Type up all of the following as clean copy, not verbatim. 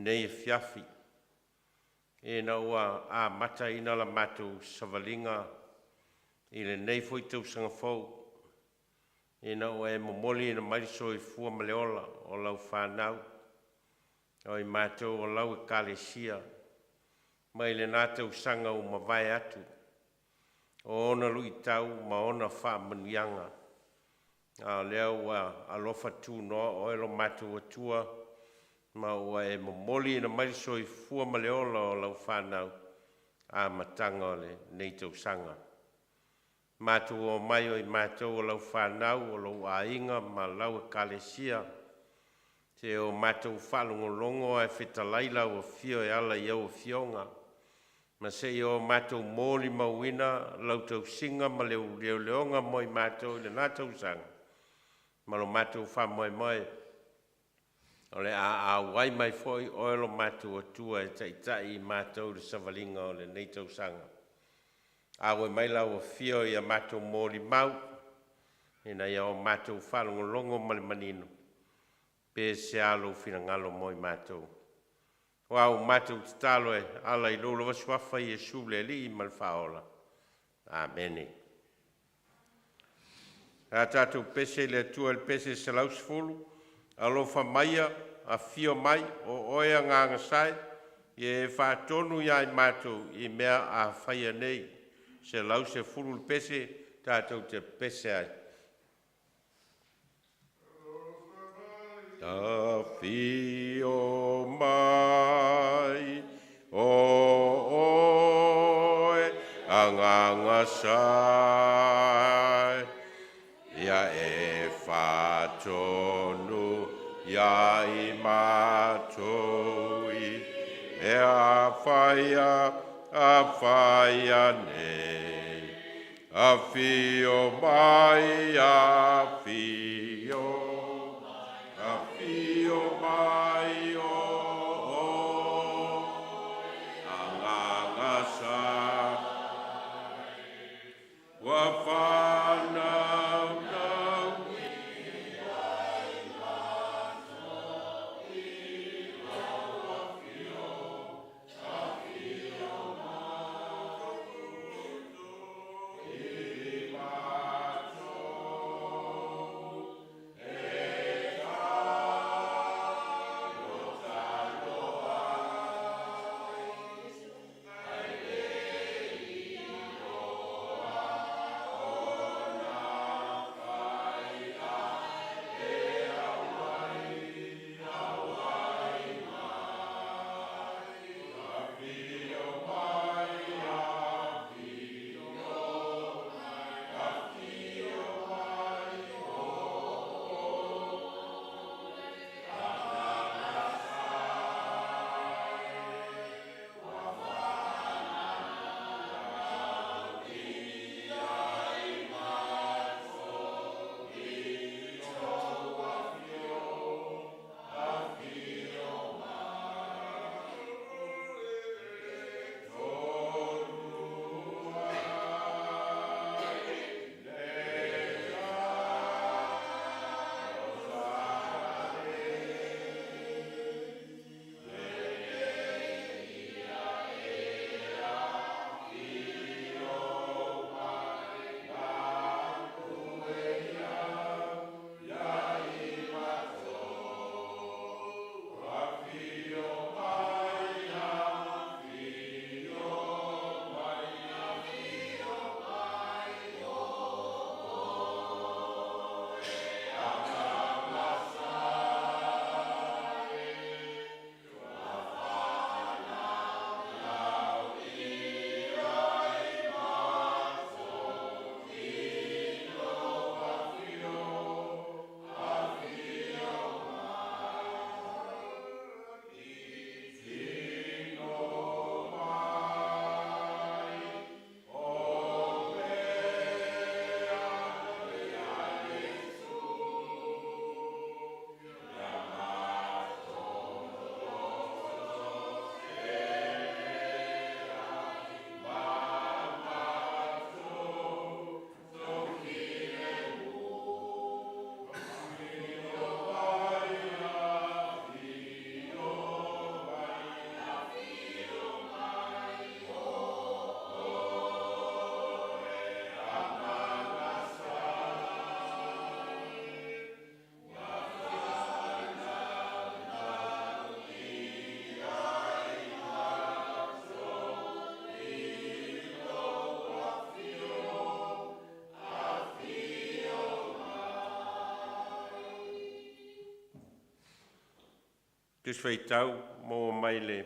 lenei afiafi, ina ua amataina la matou savaliga i lenei foi tausaga fou, ina ua e momoliina mai le soifua ma le ola o lau fanau, o i matou o lau Ekalesia mai lena tausaga ua mavae atu, o ona luitau ma ona faamanuiaga, a o lea ua alofa tunoa oe e lo matou Atua ma ua e momoliina mai le soifua ma le ola o lau fanau i le amataga o lenei tausaga. Matou omai o i matou o lau fanau, o lou aiga ma lau Ekalesia, seia o matou faalogologo ae fetalai lau afio e ala i au afioga, ma seia o matou molimauina lau tausiga ma le leoleoga mo i matou i lena tausaga ma lo matou faamoemoe, o le a auai mai foi oe lo matou Atua e taitai i matou i le savaliga o lenei tausaga. Auai mai lau afio ia matou molimau, ina ia o matou faalogologo ma le manino pe sea lou finagalo mo i matou. Aua ua matou tatalo e ala i lou lava Suafa Iesu le Alii ma le Faaola. Amene. Ae a tatou pese i le Atua i le pese 110, “Alofa maia afio mai, o Oe Agaga Sae, ia e faatonu ia i matou i mea a faia nei.” 110 le pese tatou te pese ai. Afio mai, o Oe Agaga Sa, ia e faatonu ia i matou i mea faia, afaia nei. Afio mai, afio, afio mai o Oe Agaga Sa. Ua fanau Tusi Faitau maua mai le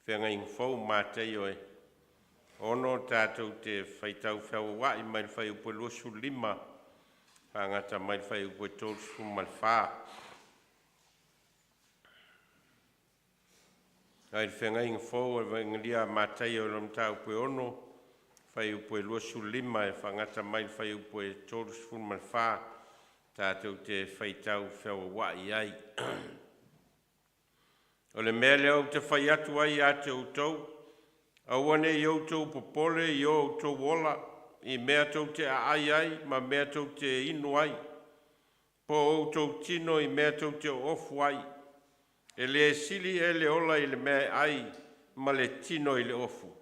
Feagaiga Fou Mataio e 6, tatou te faitau feagaiai mai le fuaiupu 25 faagata mai le fuaiupu 34. Mai le Feagaiga Fou Avegalia a Mataio i lona mataupu e 6, fuaiupu e 25 e faagata mai le fuaiupu e 34, tatou te faitau faaofoofo'i ai. O le mea lea ou te fai atu ai ia te outou, aua ne i outou popole i o outou ola i mea tou te aai ai ma mea tou te inu ai, po o outou tino i mea tou te oofu ai. E le sili ea le ola i le meaai ma le tino i le ofu?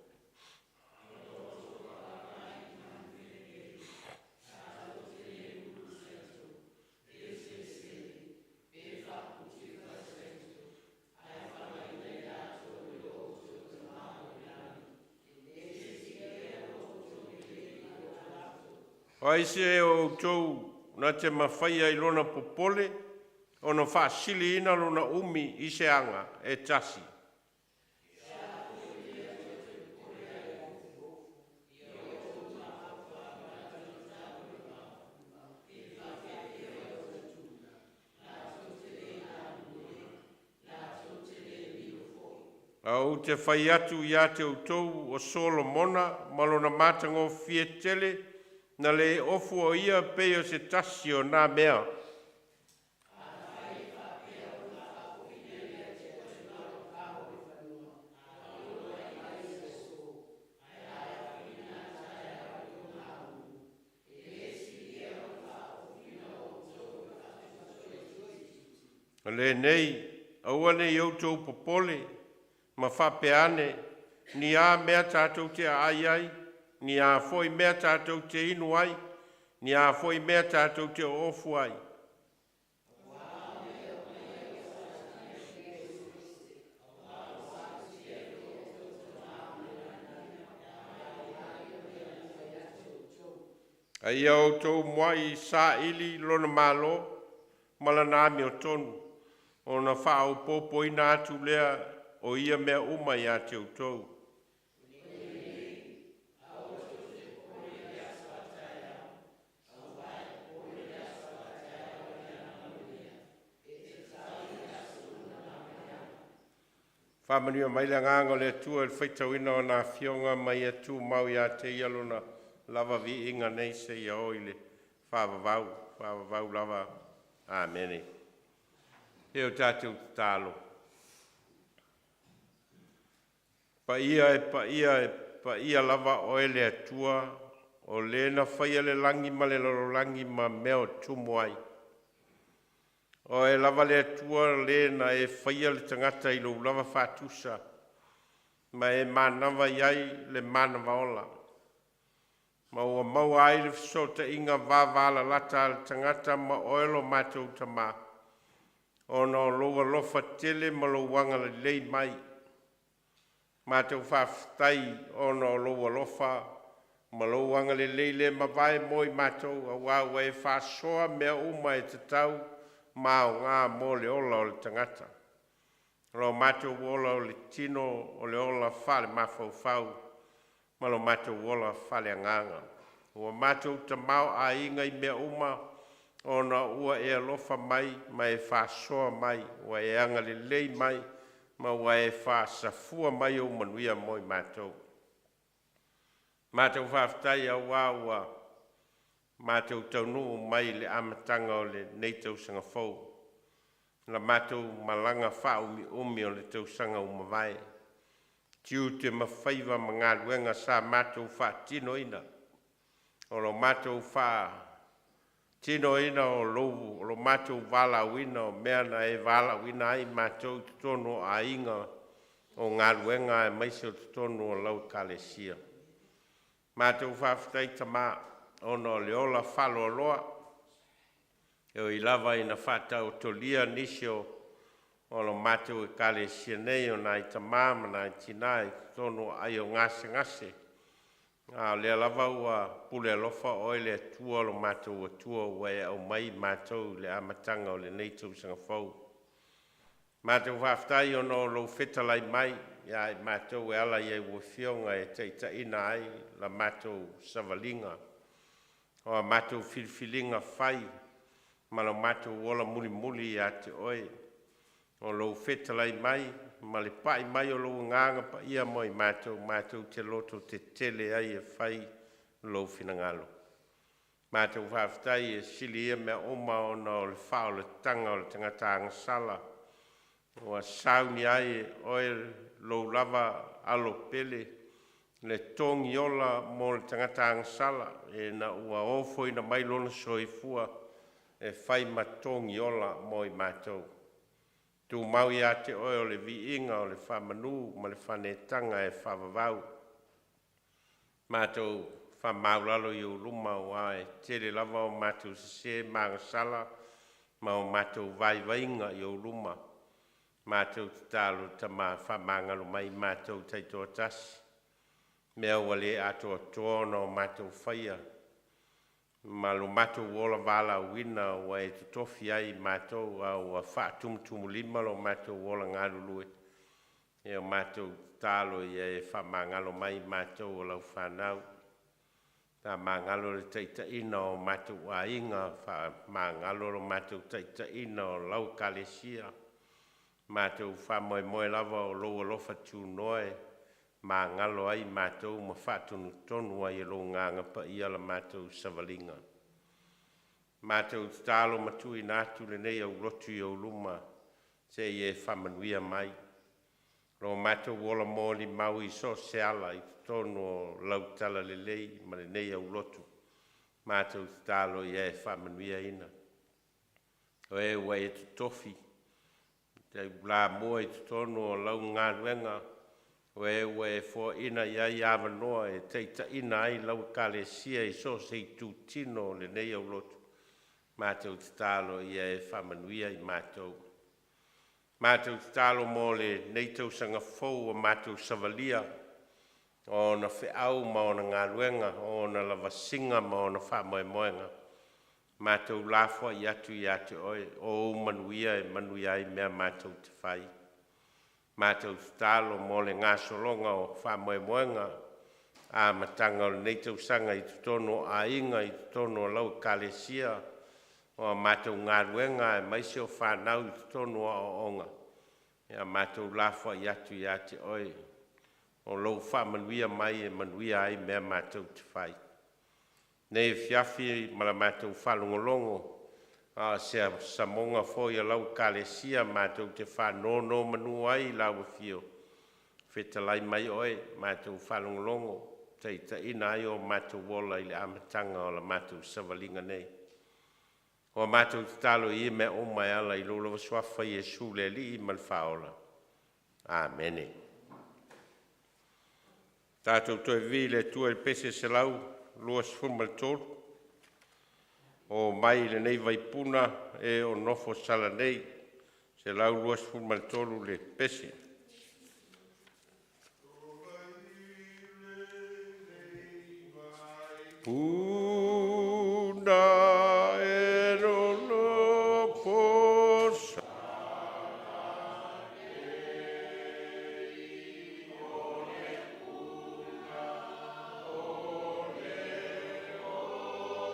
O ai se o outou na te mafaia i lona popole ona faasiliina lona umi i se aga e tasi? A ou te fai atu ia te outou, o Solomona ma lona matagofie tele na le ofu o ia e pei o se tasi o na mea. O lenei, aua ne i outou popole ma faapea ane, ‘Ni a mea tatou te aai ai? Ni a foi mea tatou te inu ai? Ni a foi mea tatou te oofu ai?’ A ia outou muai saili Lona Malo ma Lana amiotonu, ona faaopoopoina atu lea o ia mea uma ia te outou. Faamanuia mai le Agaga o le Atua i le faitauina o Lana Afioga ma ia tumau ia te Ia Lona lava viiga nei seia oo i le faavavau, faavavau lava. Amene. Se o tatou tatalo. Paia e paia e paia lava Oe le Atua o Le na faia le lagi ma le lalolagi ma mea o tumu ai. O Oe lava le Atua o Le na e faia le tagata i Lou lava faatusa ma e manava i ai le manava ola, ma ua maua ai le fesootaiga vavalalata a le tagata ma Oe lo matou Tama, ona o Lou alofa tele ma Lou agalelei mai. Matou faafetai ona o Lou alofa ma Lou agalelei le mavae mo i matou, auā ua e faasoa mea uma e tatau ma aoga mo le ola o le tagata. O lo matou ola o le tino o le ola faale-mafaufau ma lo matou ola faaleagaga. Ua matou tamaoaiga i mea uma ona ua e alofa mai ma e faasoa mai, ua e agalelei mai ma ua e faasafua mai ou manuia mo i matou. Matou faafetai auā ua matou taunuu mai i le amataga o lenei tausaga fou i la matou malaga faaumiumi o le tausaga ua mavae, tiute ma faiva ma galuega sa matou faatinoina. O lo matou faatinoina o lo matou valaauina, o mea na e valaauina ai matou i totonu o aiga, o galuega aemaise o totonu o lau Ekalesia. Matou faafetai Tama ona o le ola faaloaloa e ui lava ina faataotolia nisi o lo matou Ekalesia nei o nai tama ma nai tina i totonu o aai o gasegase, a o lea lava ua pule alofa Oe le Atua lo matou Atua ua e aumaia i matou i le amataga o lenei tausaga fou. Matou faafetai ona o lou fetalai mai ia i matou e ala i a Afioga e taitaiina ai la matou savaliga o a matou filifiliga fai ma lo matou ola mulimuli ia te Oe. O lou fetalai mai ma le pai mai o lou Agaga Paia mo i matou, matou te lototetele ai e fai lou finagalo. Matou faafetai e sili ia mea uma ona o le faaolataga o le tagata agasala ua saunia ai e Oe lou lava Alo pele le togiola mo le tagata agasala ina ua ofoina mai lona soifua e fai ma togiola mo i matou. Tumau ia te Oe o le viiga o le faamanu ma le faaneetaga e faavavau. Matou faamaualalo i ou luma aua e tele lava o matou sese ma agasala ma o matou vaivaiga i ou luma. Matou tatalo, Tama faamagalo mai matou taitoatasi, mea ua le atoatoa ona o matou faia ma lo matou ola valaauina ua e totofi ai i matou a ua faatumutumulima lo matou ola galulue. E o matou tatalo ia e faamagalo mai matou o lau fanau, faamagalo le taitaiina o matou aiga, faamagalo lo matou taitaiina o lau Ekalesia. Matou faamoemoe lava o lou alofa tunoa e magalo ai matou ma faatonutonu ai e lou Agaga Paia la matou savaliga. Matou tatalo ma tuuina atu lenei aulotu i ou luma se i e faamanuia mai lo matou ola molimau i so o se ala i totonu o lau talalelei ma lenei aulotu. Matou tatalo ia e faamanuiaina o e ua e totofi taulamua i totonu o lau galuega, o e ua e foaina i ai avanoa e taitaiina ai lau Ekalesia i so o se itutino o lenei aulotu. Matou tatalo ia e faamanuia i matou. Matou tatalo mo lenei tausaga fou ua matou savalia, o ona feau ma ona galuega, o ona lavasiga ma ona faamoemoega, matou lafoai atu ia te Oe o ou manuia e manuia ai mea matou te fai. Matou tatalo mo le gasologa o faamoemoega amataga o lenei tausaga i totonu o aiga, i totonu o lau Ekalesia, o a matou galuega aemaise o fanau i totonu o aoaoga, ia matou lafoai atu ia te Oe o lou faamanuia mai e manuia ai mea matou te fai. I lenei afiafi ma la matou faalogologo, a o se samoga foi a lau Ekalesia matou te faanonomanu ai i lau afio, fetalai mai Oe matou faalogologo, taitaiina ai o matou ola i le amataga o la matou savaliga nei. Ua matou tatalo i ia mea uma e ala i lou lava Suafa Iesu le Alii ma le Faaola. Amene. Tatou toe vivi i le Atua i le pese 123, “O mai i lenei vaipuna e o nofo sala nei”, 123 le pese. Puna e nonofo sala nei, o le puna o le ola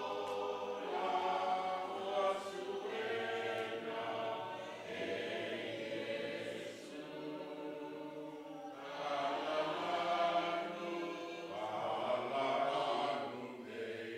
ua suena e Iesu Palalanu, palalanu nei.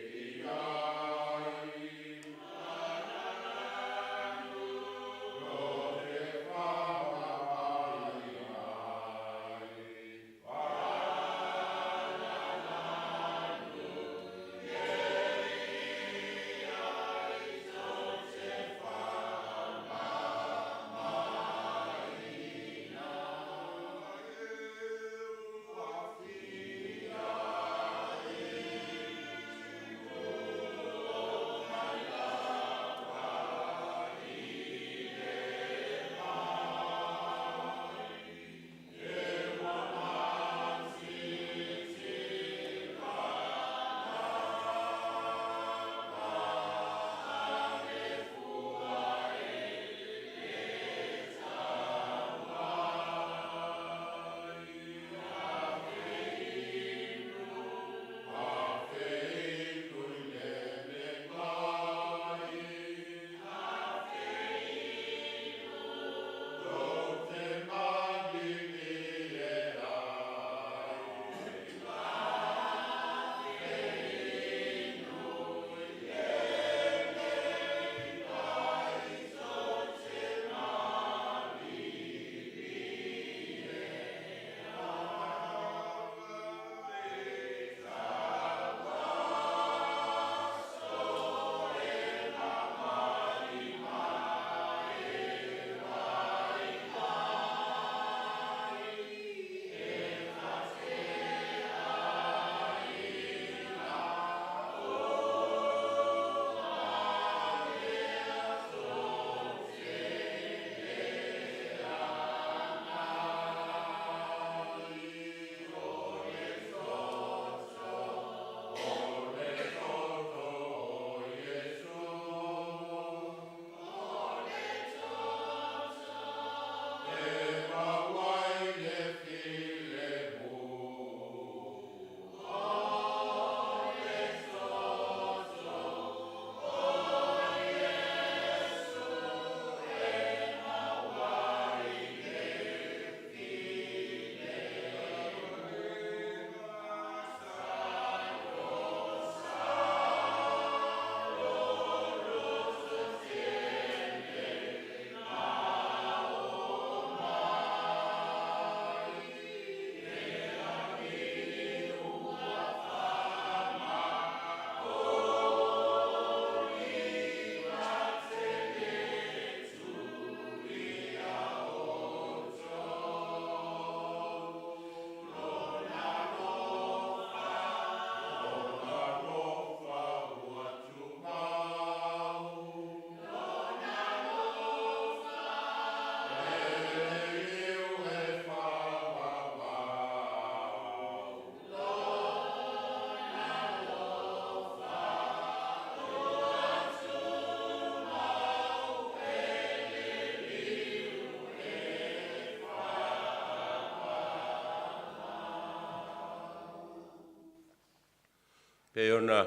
Pei ona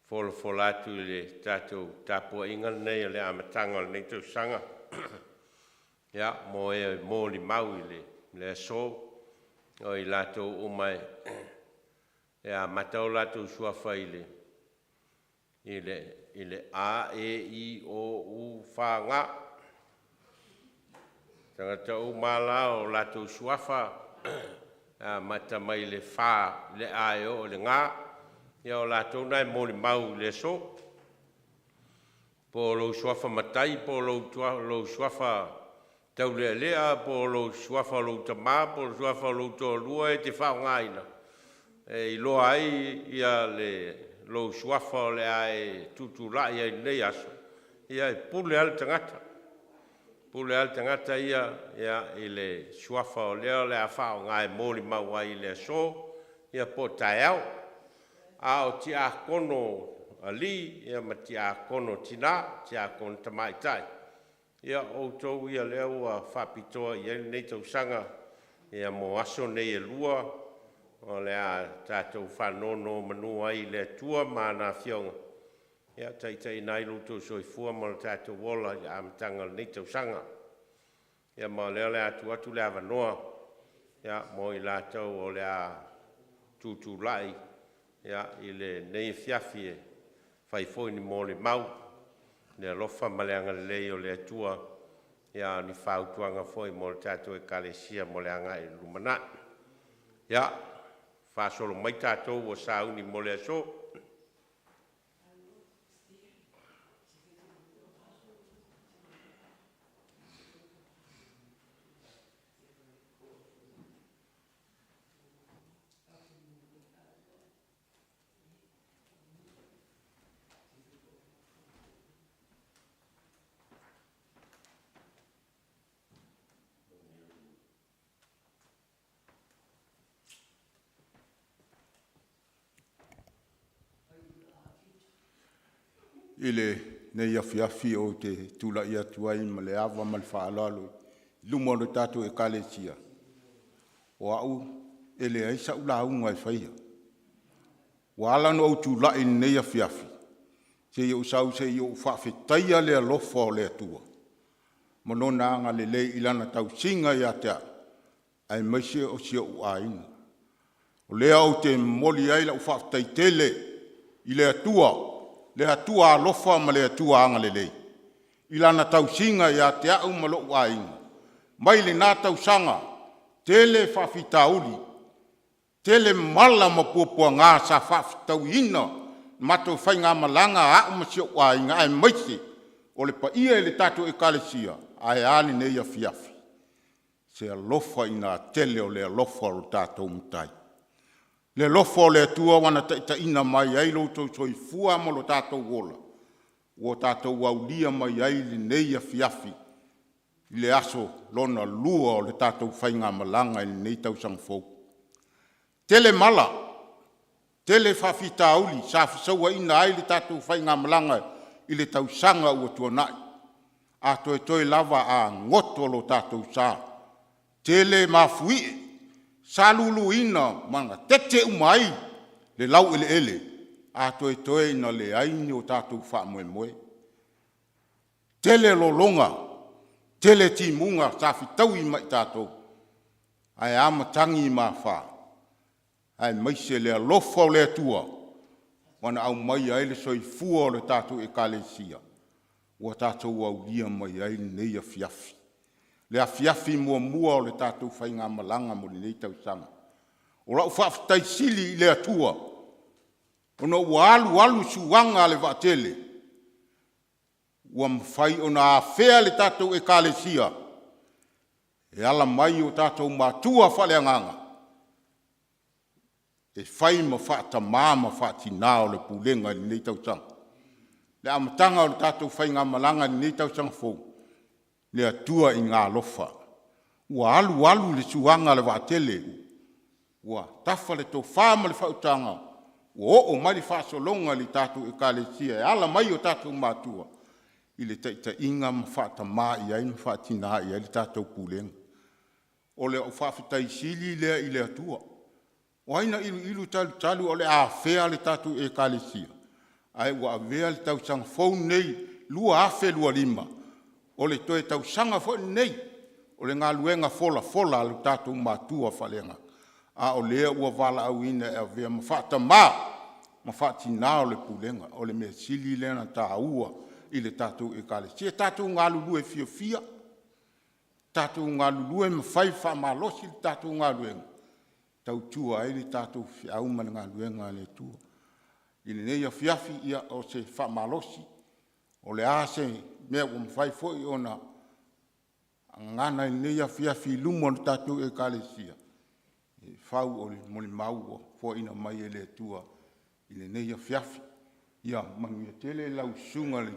folafola atu i le tatou tapuaiga lenei o le amataga o lenei tausaga, ia, mo e molimau i le aso, o i latou uma e amata o latou suafa i le A, E, I, O, U, F, G, tagata uma lava la o latou suafa e amata mai le F i le A e oo i le G, ia o latou na e molimau i le aso. Po o lou suafa matai po o lou suafa taulealea po o lou suafa o lou tama po o le suafa o lou toalua e te faaaogaina e iloa ai lou suafa o le a e tutulai ai i lenei aso, ia e pule lava le tagata, e pule lava le tagata ia i le suafa o lea o le a faaaoga e molimau ai i le aso po o taeao. A o tiakono alii ma tiakono tina, tiakono tamaitai, ia o outou ia lea ua faapitoa i ai lenei tausaga mo aso nei e lua o le a tatou faanonomanu ai i le Atua ma ana Afioga e taitaiina ai lo outou soifua ma lo tatou ola i le amataga o lenei tausaga. Ia ma o lea o le a tuu atu le avanoa mo i latou o le a tutulai i lenei afiafi e fai foi ni molimau i le alofa ma le agalelei o le Atua, a o ni fautuaga foi mo le tatou Ekalesia mo le agai i le lumanai. Ia, faasolo mai tatou ua sauni mo le aso. I lenei afiafi ou te tulai atu ai ma le ava ma le faaaloalo i luma o le tatou Ekalesia, o au e leai sau lauga e faia. Ua ala ona ou tulai i lenei afiafi, se i ou sau se i ou faafetaia le alofa o le Atua ma Lona agalelei i Lana tausiga ia te au aemaise o si ou aiga. O lea ou te momoli ai lau faafetai tele i le Atua, le Atua alofa ma le Atua agalelei i Lana tausiga ia te au ma lou aiga mai lena tausaga. Tele faafitauli, tele mala ma puapuaga sa faafetauiina le matou faigamalaga a au ma si ou aiga aemaise o le paia i le tatou Ekalesia. Ae a lenei afiafi? Se alofa ina tele o le alofa o lo tatou Matai, le alofa o le Atua ua na taitaiina mai ai lo outou soifua ma lo tatou ola, ua tatou aulia mai ai lenei afiafi i le aso lona lua o le tatou faigamalaga i lenei tausaga fou. Tele mala, tele faafitauli sa fesauaina ai le tatou faigamalaga i le tausaga ua tuanai, a toetoe lava a goto lo tatou sa. Tele mafuie sa luluina ma gatete uma ai le laueleele, a toetoe ina leai ni o tatou faamoemoe. Tele lologa, tele timuga sa fetaui ma i tatou, ae a matagi ma afa aemaise le alofa o le Atua ua na aumaia ai le soifua o le tatou Ekalesia ua tatou aulia mai ai lenei afiafi, le afiafi muamua o le tatou faigamalaga mo lenei tausaga. O lau faafetai sili i le Atua ona ua alu alu suaga a le vaatele ua mafai ona afea le tatou Ekalesia e ala mai i o tatou matua faaleagaga e fai ma faatama ma faatina o le pulega i lenei tausaga. Le amataga o le tatou faigamalaga i lenei tausaga fou, le Atua ina alofa, ua alu alu le suaga a le vaatele ua tafa le tofa ma le faautaga ua oo mai le faasologa i le tatou Ekalesia e ala mai i o tatou matua i le taitaiga ma faatama i ai ma faatina i ai le tatou pulega. O lau faafetai sili lea i le Atua. O ai na iluilu talutalu o le a afea le tatou Ekalesia, ae ua avea le tausaga fou lenei 2025 o le toe tausaga foi lenei o le galuega folafola a lo tatou Matua faaleagaga, a o lea ua valaauina e avea ma faa-tama ma faa-tina o le pulega. O le mea sili lea ona taua i le tatou Ekalesia. Tatou galulue fiafia, tatou galulue ma fai faamalosi le tatou galuega e tautua ai le tatou feau ma le galuega a le Atua. I lenei afiafi, ia o se faamalosi, o le a se mea ua mafai foi ona gagana i lenei afiafi i luma o le tatou Ekalesia, e fau o le molimau ua foaina mai e le Atua i lenei afiafi. Ia manuia tele lau Susuga i le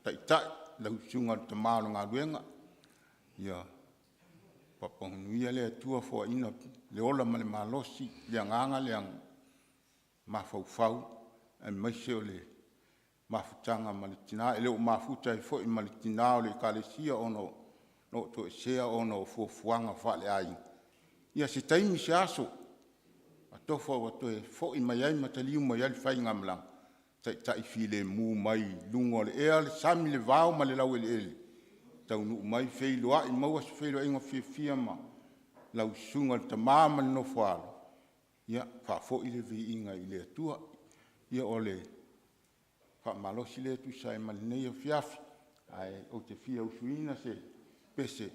Taitai, lau Susuga i le Tama o le galuega, ia faamanuia le Atua foaina le ola ma le malosi, le agaga le mafaufau aemaise o le mafutaga ma le tina. E le o mafuta ai foi ma le tina o le Ekalesia ona na ou toesea ona o fuafuaga faaleaiga. Ia se taimi se aso atofa ua toe foi mai ai ma taliu mai ai le faigamalaga, taitai filemu mai luga o le ea, le sami, le vao ma le laueleele, taunuu mai feiloai, maua se feiloaiga fiafia ma lau Susuga i le Tama ma le nofo a alo, ia faafoi le viiga i le Atua. Ia o le faamalosi lea e tusa ai ma lenei afiafi, ae ou te fia usuina se pese e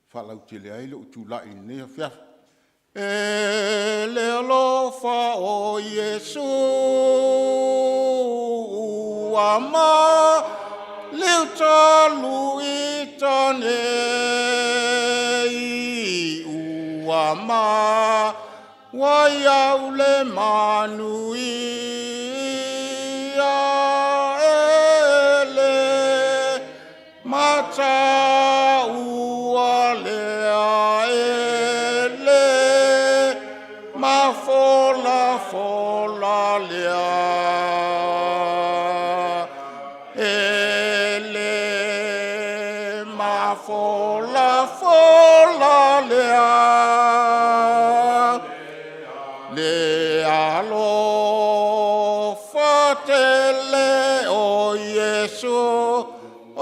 faalautele ai lou tulai i lenei afiafi. E le alofa o Iesu ua maliu talu i tanei, ua maua ai au le manuia e le mataua lea, e le mafolafola lea, e le mafolafola lea. Le alofa tele o Iesu e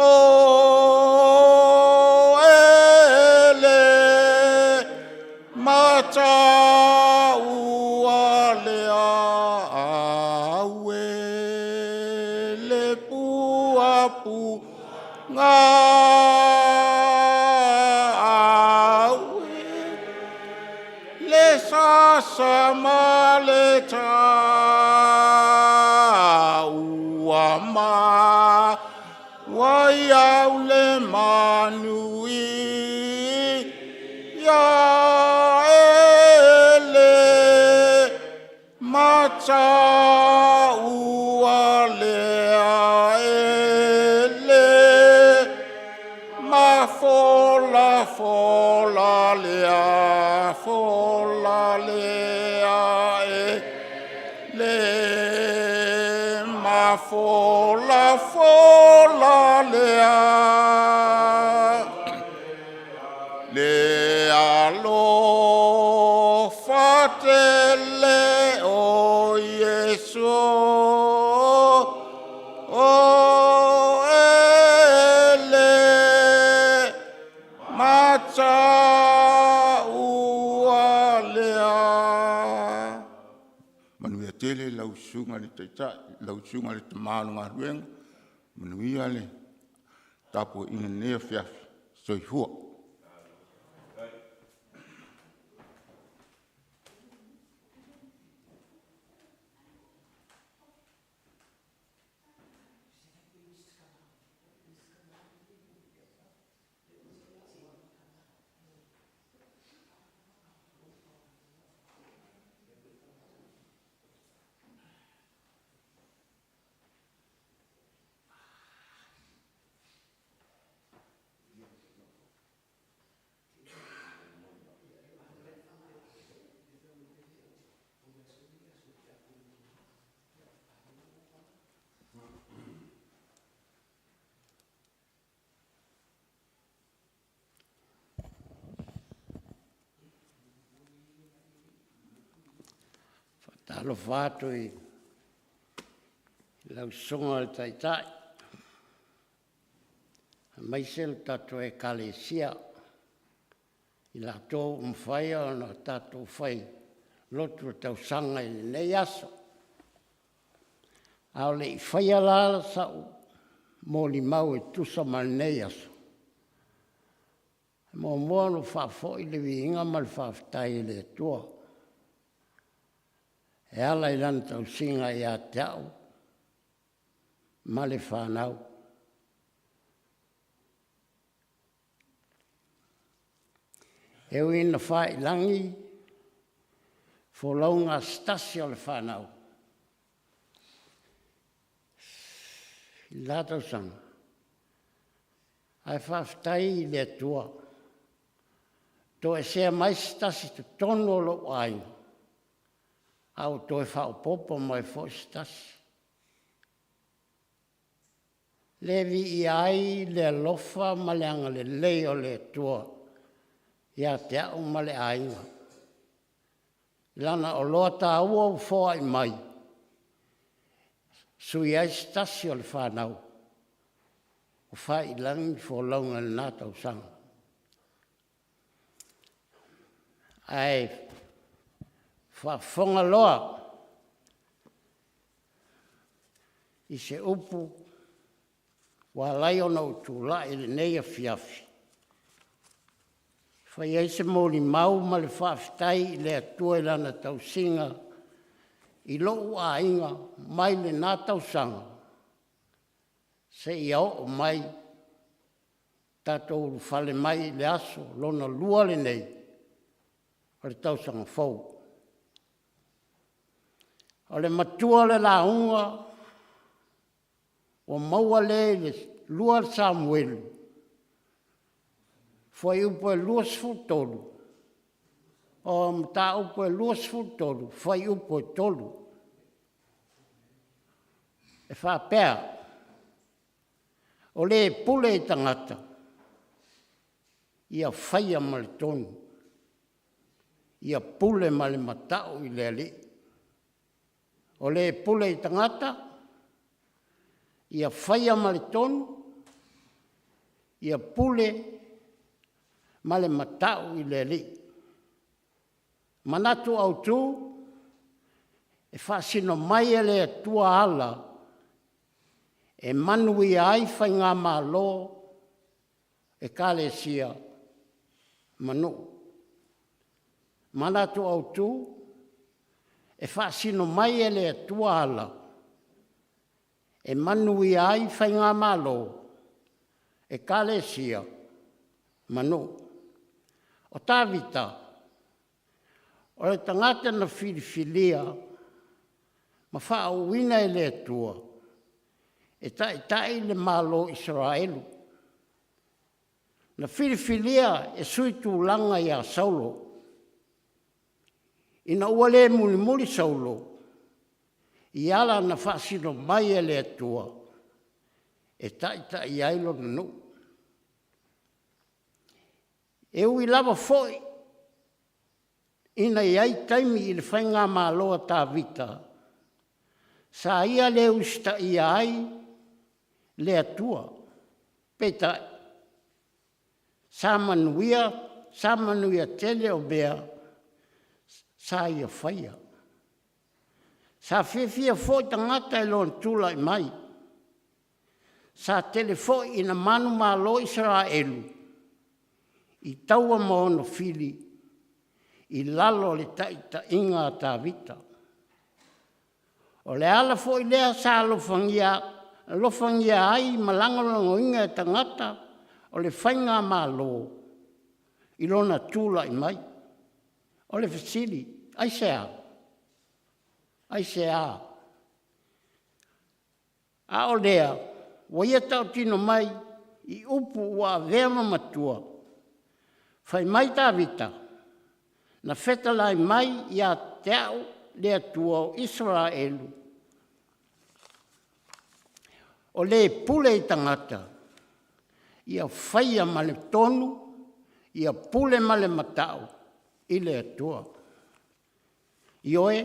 le mataua lea, aue le puapuaga, aue le sasa ma le ta, ua maua ai au le manuia e le mataua lea, e le mafolafola lea, fola lea e le mafolafola lea. Le alofa tele o Iesu e le mataua lea. Manuia tele lau Susuga i le Taitai, lau Susuga i le Tama o le galuega, manuia le tapuaiga i lenei afiafi. Soifua. Faatalofa atu i lau Susuga i le Taitai aemaise le tatou Ekalesia, i latou ua mafai ona tatou fai lotu tausaga i lenei aso. A o le i faia la sau molimau e tusa ma lenei aso, e muamua ona faafoi le viiga ma le faafetai i le Atua e ala i Lana tausiga ia te au ma le fanau. E ui ina faiilagi folauga a se tasi o le fanau i le la tausaga, ae faafetai i le Atua, toesea mai se tasi i totonu o lou aiga, a ua toe faaopoopo mai foi se tasi. Le viia ai le alofa ma le agalelei o le Atua ia te au ma le aiga i lana oloa taua ua foai mai e sui ai se tasi o le fanau ua faiilagi le folauga i lena tausaga. Ae faafofoga loa i se upu ua ala ai ona ou tulai i lenei afiafi e fai ai se molimau ma le faafetai i le Atua i Lana tausiga i lou aiga mai lena tausaga seia oo mai tatou ulufale mai i le aso lona lua lenei o le tausaga fou. O le matua o le lauga ua maua lea i le 2 Samuelu fuaiupu 23, o Mataupu 23 fuaiupu 3, e faapea: O le pule i tagata, ia faia ma le tonu, ia pule ma le matau i le Alii. O le pule i tagata, ia faia ma le tonu, ia pule ma le matau i le Alii. Manatu autu, e faasino mai e le Atua ala e manuia ai faigamalo, Ekalesia ma nuu. Manatu autu, e faasino mai e le Atua ala e manuia ai faigamalo, Ekalesia ma nuu. O Tavita, o le tagata na filifilia ma faauuina e le Atua e taitai le Malo o Isaraelu. Na filifilia e sui tulaga ia Saulo ina ua le mulimuli Saulo i ala na faasino mai e le Atua e taitai ai lona nuu. E ui lava foi ina i ai taimi i le faigamalo a Tavita sa ia le usitaia ai le Atua, peitai, sa manuia, sa manuia tele o mea sa ia faia. Sa fiafia foi tagata i lona tulai mai. Sa tele foi ina manumalo Isaraelu i taua ma ona fili i lalo o le taitaiga a Tavita. O le ala foi lea sa alofagia ai ma lagolagoina e tagata o le faigamalo i lona tulai mai. O le fesili, aisea? Aisea? A o lea ua ia tautino mai i upu ua avea ma matua, fai mai Tavita, “Na fetalai mai ia te au le Atua o Isaraelu, o le pule i tagata, ia faia ma le tonu, ia pule ma le matau i le Atua.” Ioe.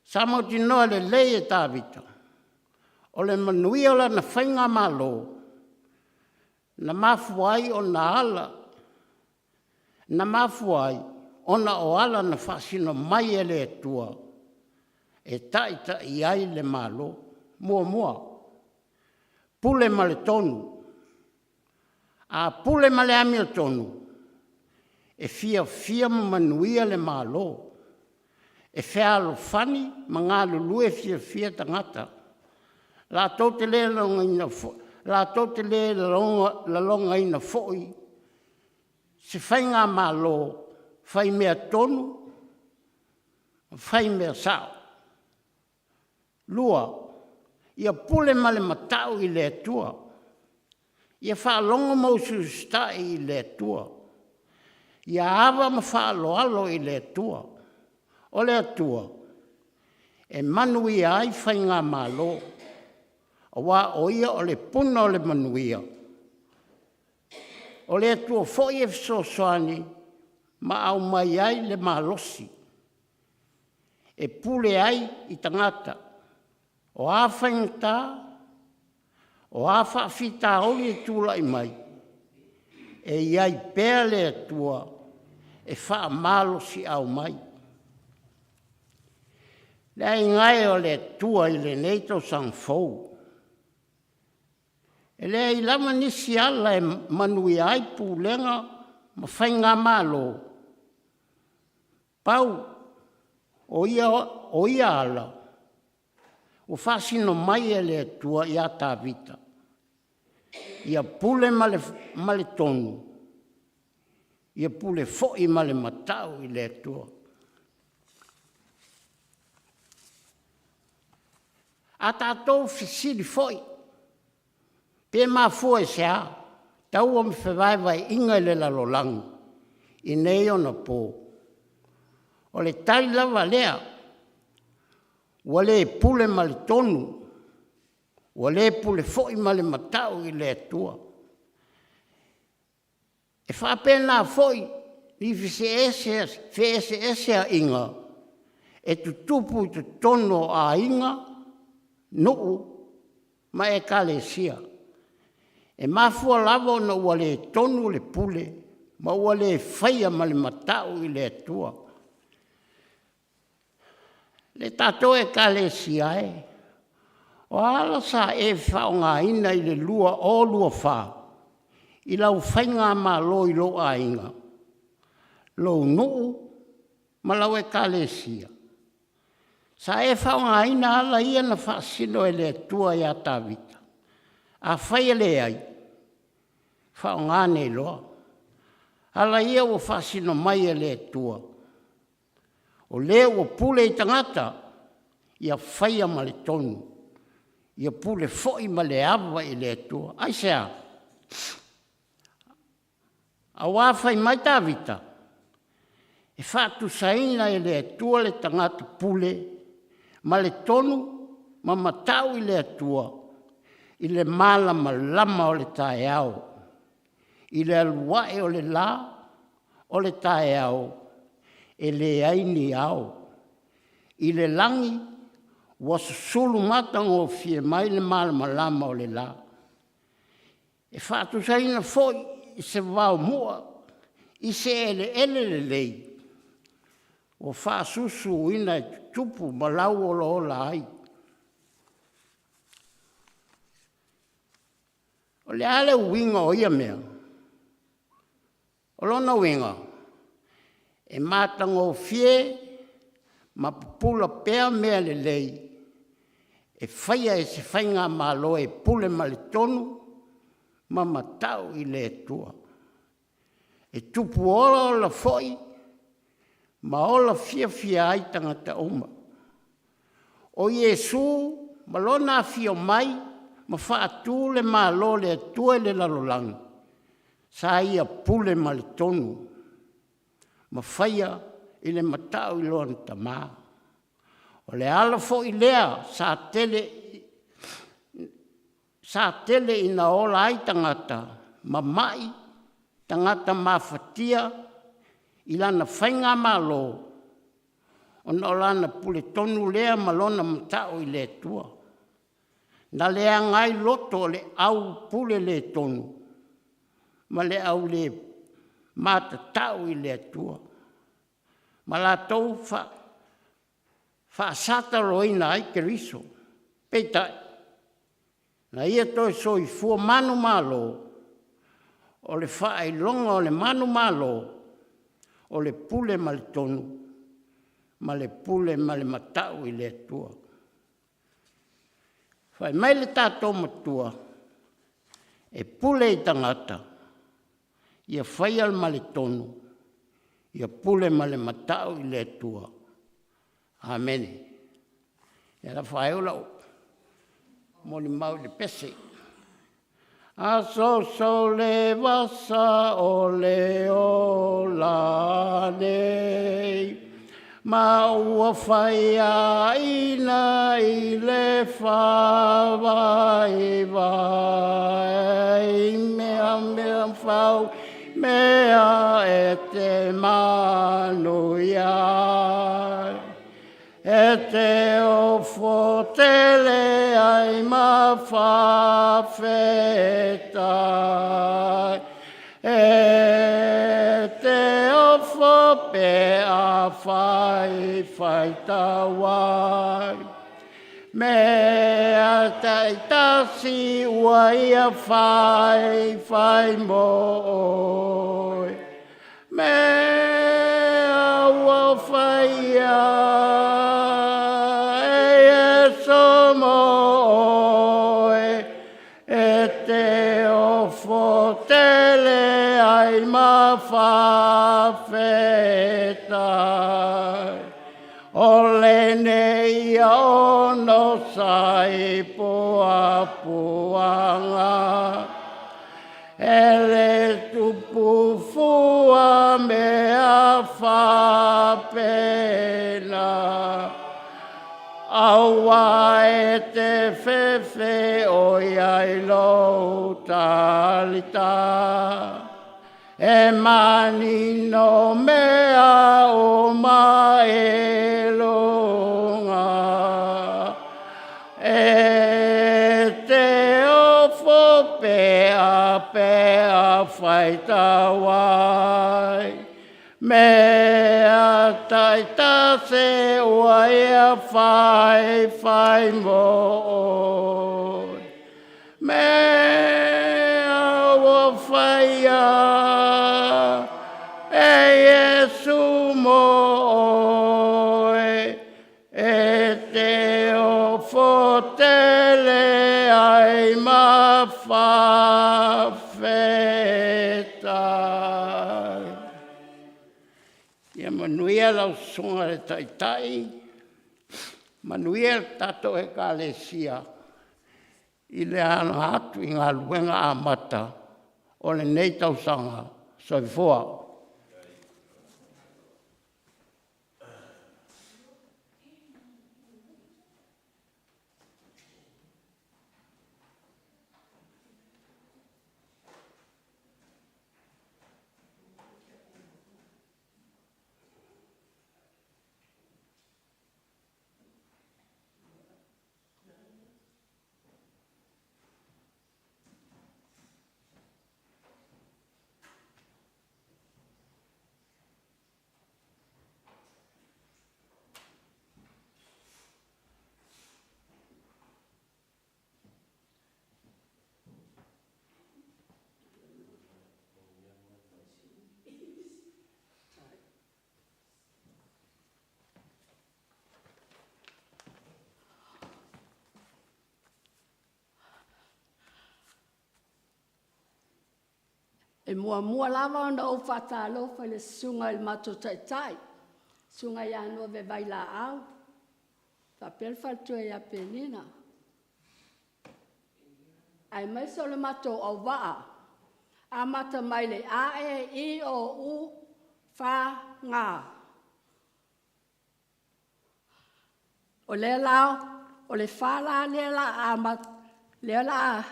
Sa mautinoa lelei e Tavita, o le manuia o lana faigamalo na mafua ai ona ala na mafua ai ona o ala na faasino mai e le Atua e taitai ai le Malo. Muamua, pule ma le tonu. A pule ma le amiotonu, e fiafia ma manuia le Malo, e fealofani ma galulue fiafia tagata. Latou te le lalogaina foi se faigamalo faimeatonu ma faimea sao. 2, ia pule ma le matau i le Atua. Ia faalogo ma usiusitai i le Atua. Ia ava ma faaaloalo i le Atua. O le Atua e manuia ai faigamalo, aua o Ia o le puna o le manuia. O le Atua foi e fesoasoani ma aumai ai le malosi e pule ai i tagata. O a faigata, o a faafitauli e tulai mai, e i ai pea le Atua e faamalosiau mai. Le aiga e, o le Atua i lenei tausaga fou, e leai lava nisi ala e manuia ai pulega ma faigamalo, pau o ia ala ua faasino mai e le Atua ia Tavita, ia pule ma le tonu, ia pule foi ma le matau i le Atua. A tatou fesili foi, pe mafua i se a taua ma fevaevaeaiga i le lalolagi i nei ona po? O le tali lava lea, ua le pule ma le tonu, ua le pule foi ma le matau i le Atua. E faapena foi i feeseeseaiga e tutupu i totonu o aiga, nuu ma ekalesia. E mafua lava ona ua le tonu le pule ma ua le faia ma le matau i le Atua. Le tatou Ekalesia e, o a ala sa e faaaogaina i le 2024 i lau faigamalo i lou aiga, lou nuu ma lau Ekalesia? Sa e faaaogaina ala ia na faasino e le Atua ia Tavita? Afai e leai, faaaoga nei loa. Ala ia ua faasino mai e le Atua, o le ua pule i tagata, ia faia ma le tonu, ia pule foi ma le ava i le Atua. Aisea? Aua fai mai Tavita, e faatusaina e le Atua le tagata pule ma le tonu ma matau i le Atua i le malamalama o le taeao, i le alu ae o le lā o le taeao, e leai ni ao. I le lagi ua susulu matagofie mai le malamalama o le la. E faatusaina foi i se vaomu'a i se eleele lelei ua faasusuina e tutupu ma lauolaola ai. O le a le uiga o ia mea? O lona uiga, e matagofie ma pupula pea mea lelei e faia e se faigamalo e pule ma le tonu ma matau i le Atua. E tupu olaola foi ma ola fiafia ai tagata uma. O Iesu ma lona afio mai ma faatu le Malo o le Atua i le lalolagi, sa ia pule ma le tonu ma faia i le matau i lona Tama. O le ala foi lea sa tele ina ola ai tagata mamai, tagata mafatia i lana faigamalo. ona o lana puletonu lea ma lona mata'u i le Atua. Na leaga ai loto o le au pule le tonu ma le au le matatau i le Atua, ma latou faasataloina ai Keriso. Peitai, na ia toe soifua manumalo, o le faailoga o le manumalo, o le pule ma le tonu, ma le pule ma le mata'u i le Atua. Fai mai le tatou Matua, e pule i tagata, ia faia ma le tonu, ia pule ma le mata'u i le Atua. Amene. Ia o le a faaiu lau molimau i le pese. Aso le vasa o le ola nei, ma ua faiaina i le faavaivai, mea mea fau mea e te manuia ai. E te ofo tele ai ma faafetai, e te ofo pe a fai faitau ai, mea taitasi ua ia fai fai mo oe, mea ua faia e Iesu mo oe, e te ofo tele ai ma faafetai. O lenei ia ono sai puapuaga, e le tupu fua mea faapena. Aua e te fefe o iai lou talita, e manino mea uma i luga. E te ofo pe a pe a faitau ai, mea taitasi ua ia fai fai mo oe, mea ua faia e Iesu mo oe, e te ofo tele ai ma faafetai. Ia manuia lau susuga i le Taitai, manuia le tatou Ekalesia i le alo atu i galuega amata o lenei tausaga. Soifua. E muamua lava ona ou faatalofa i le susuga i le matou taitai, susuga ia Nuave Vailaau, faapea le faletua ia Penina, aemaise o le matou auvaa, amata mai le A, E, I, O, U, F, G. O lea la, o le fa la lea la amata, lea la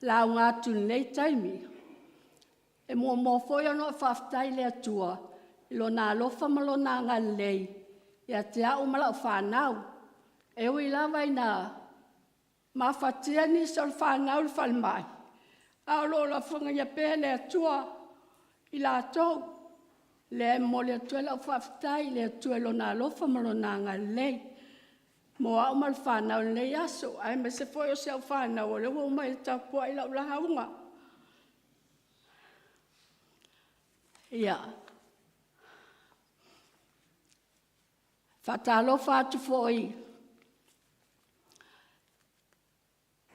lauga atu i lenei taimi. E muamua foi ona ou faafetai i le Atua i Lona alofa ma Lona agalelei. ia te au ma lau fanau. E ui lava ina mafatia nisi o le fanau i le falemai, a o lo o lafogaina pea e le Atua i latou. Lea e momoli atu ai lau faafetai i le Atua i Lona alofa ma Lona agalelei mo au ma le fanau i lenei aso, aemaise foi o si au fanau o lea ua omai e tapuai lau lauga. Ia, faatalofa atu foi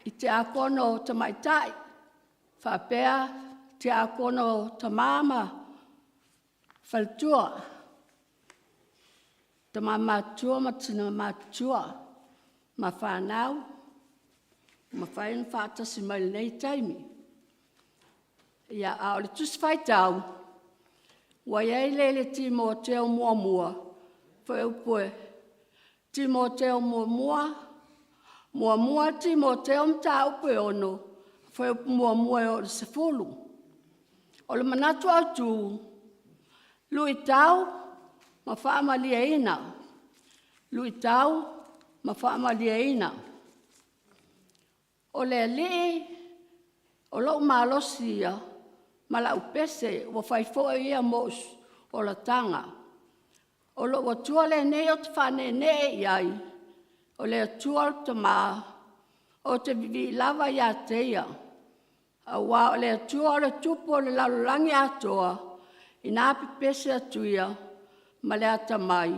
i tiakono tamaitai faapea tiakono tama ma faletua, tama matutua ma tina matutua ma fanau ua mafai ona faatasi mai i lenei taimi. Ia, a o le Tusi Faitau, ua i ai le i le Timoteo muamua, fuaiupu e Timoteo muamua, muamua Timoteo mataupu e 6, fuaiupu muamua e oo i le 10. O le manatu autu, luitau ma faamalieina, luitau ma faamalieina. O le Alii o lou malosi ia ma lau pese, ua fai foi ia mou olataga. O lou Atua lenei ou te faaneenee i ai, o le Atua o le Tama, ou te vivii lava ia te Ia. Aua o le Atua o le Tupu o le lalolagi atoa, ina pepese atu ia ma le atamai,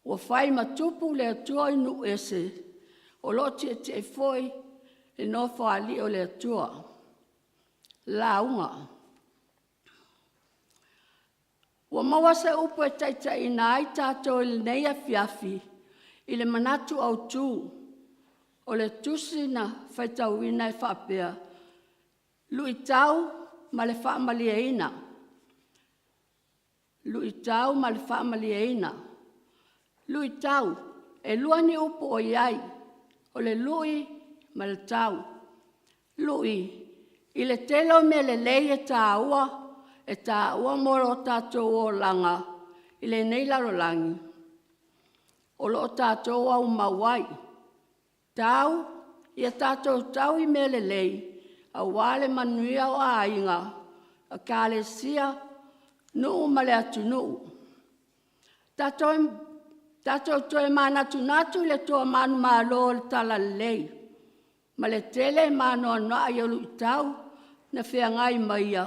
ua fai ma tupu le Atua i nuu ese, o lo o tietie foi i le Nofoalii o le Atua. Lauga. Ua maua se upu e taitaiina ai tatou i lenei afiafi i le manatu autu o le tusi na faitauina e faapea, Luitau ma le Faamalieina. Luitau ma le Faamalieina. Luitau, e lua ni upu o i ai, o le lui ma le tau. Lui, i le tele o mea lelei e taua, e taua mo lo tatou olaga i lenei lalolagi, o lo o tatou aumau ai. Tau, ia tatou tau i mea lelei, aua le manuia o aiga, ekalesia, nuu ma le atunuu. Tatou, tatou toe manatunatu i le toa manumalo o le Talalelei, ma le tele ma anoanoai o luitau na feagai ma ia,